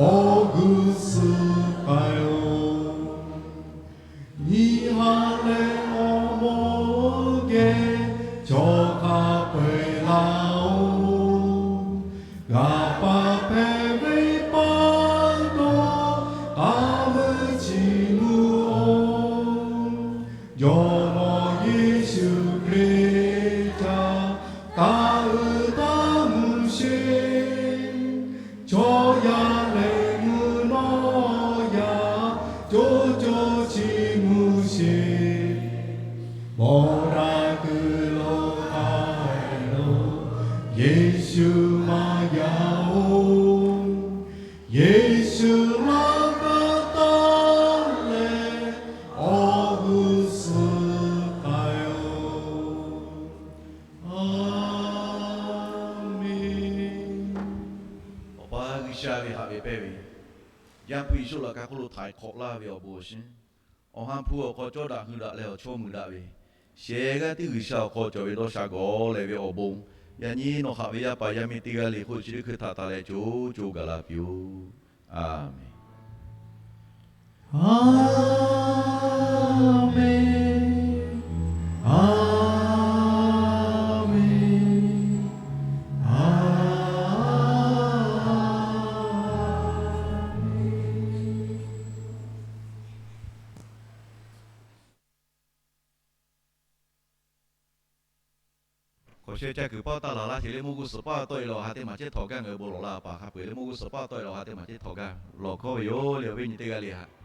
awˬ g'uˇ suhˍ k'ai-oˬ. Nyi ha leh awˬ moˍ geh chaw hk'a peu-eˬ laˇ-oˬ. G'aꞈ pa hpehꞈ ve pa taw, k'a meuˇ chi mvuh-oˬ. Jawˇmawˇ Yeˍsuˆ Hkriꞈ htaꞈ taˇ uiˍ taˇ mvuh sheˍ. Chaw yaˇ lehˬ mvuhˇ naw yaꞈ co co chi mvuh sheˍ. Bawˆ daꞈ kuiˬ lo k'ai loˬ, Yeˍsuˆ maˇ yaꞈ-oˬ. Yeˍsuˆ laˇ kaꞈ taˇ leh awˬ g'uˇ suhˍ k'ai-oˬ. A menˬ. Awˬ pa G'uiˬsha ve haꞈ ve pehnˇ ve, Yaˇ hpu Yeˍsuˆ laꞈ ka hk'oˆ lo htaiˍ hk'awꞈ laˇ ve awˬ bon awˬ shinˉ, awˬ ha hpu awˬ hk'aw cawˇ daꞈ hui daꞈ leh awˬ chawˇ mui daꞈ ve, shehˍ g'aˇ tiˉ G'uiˬsha awˬ hk'aw cawˬ ve dawˇ sha gawˬ leh ve awˬ bon, yaꞈ nyi nawˬ haꞈ ve yaˇ paˍ yaˇ miˇ teˇ g'aˇ le hk'oˆ chi teˇ hkui htaꞈ taˍ leh co co gaˬ la piˇ-oˬ. A menˬ. A menˬ. A menˬ. A menˬ. Hk'awꞈ sheh ca kuiˬ paˇ taˇ laˬ laˇ sheˍ le. Mvuhˇ g'uˇ suhˍ paˇ tawˆ-e leh awˬ ha teˇ maˬ cehˇ htaw gaˇ ngaˬ hui bon lawˬ laˇ paˍ hk'a peu-eˬ le. Mvuhˇ g'uˇ suhˍ paˇ tawˆ-e leh awˬ ha teˇ maˬ cehˇ htaw gaˇ lawˬ hkawˇ ve yoˬ le. Awˬ viˉ nyi teˇ g'aˇ le haꞈ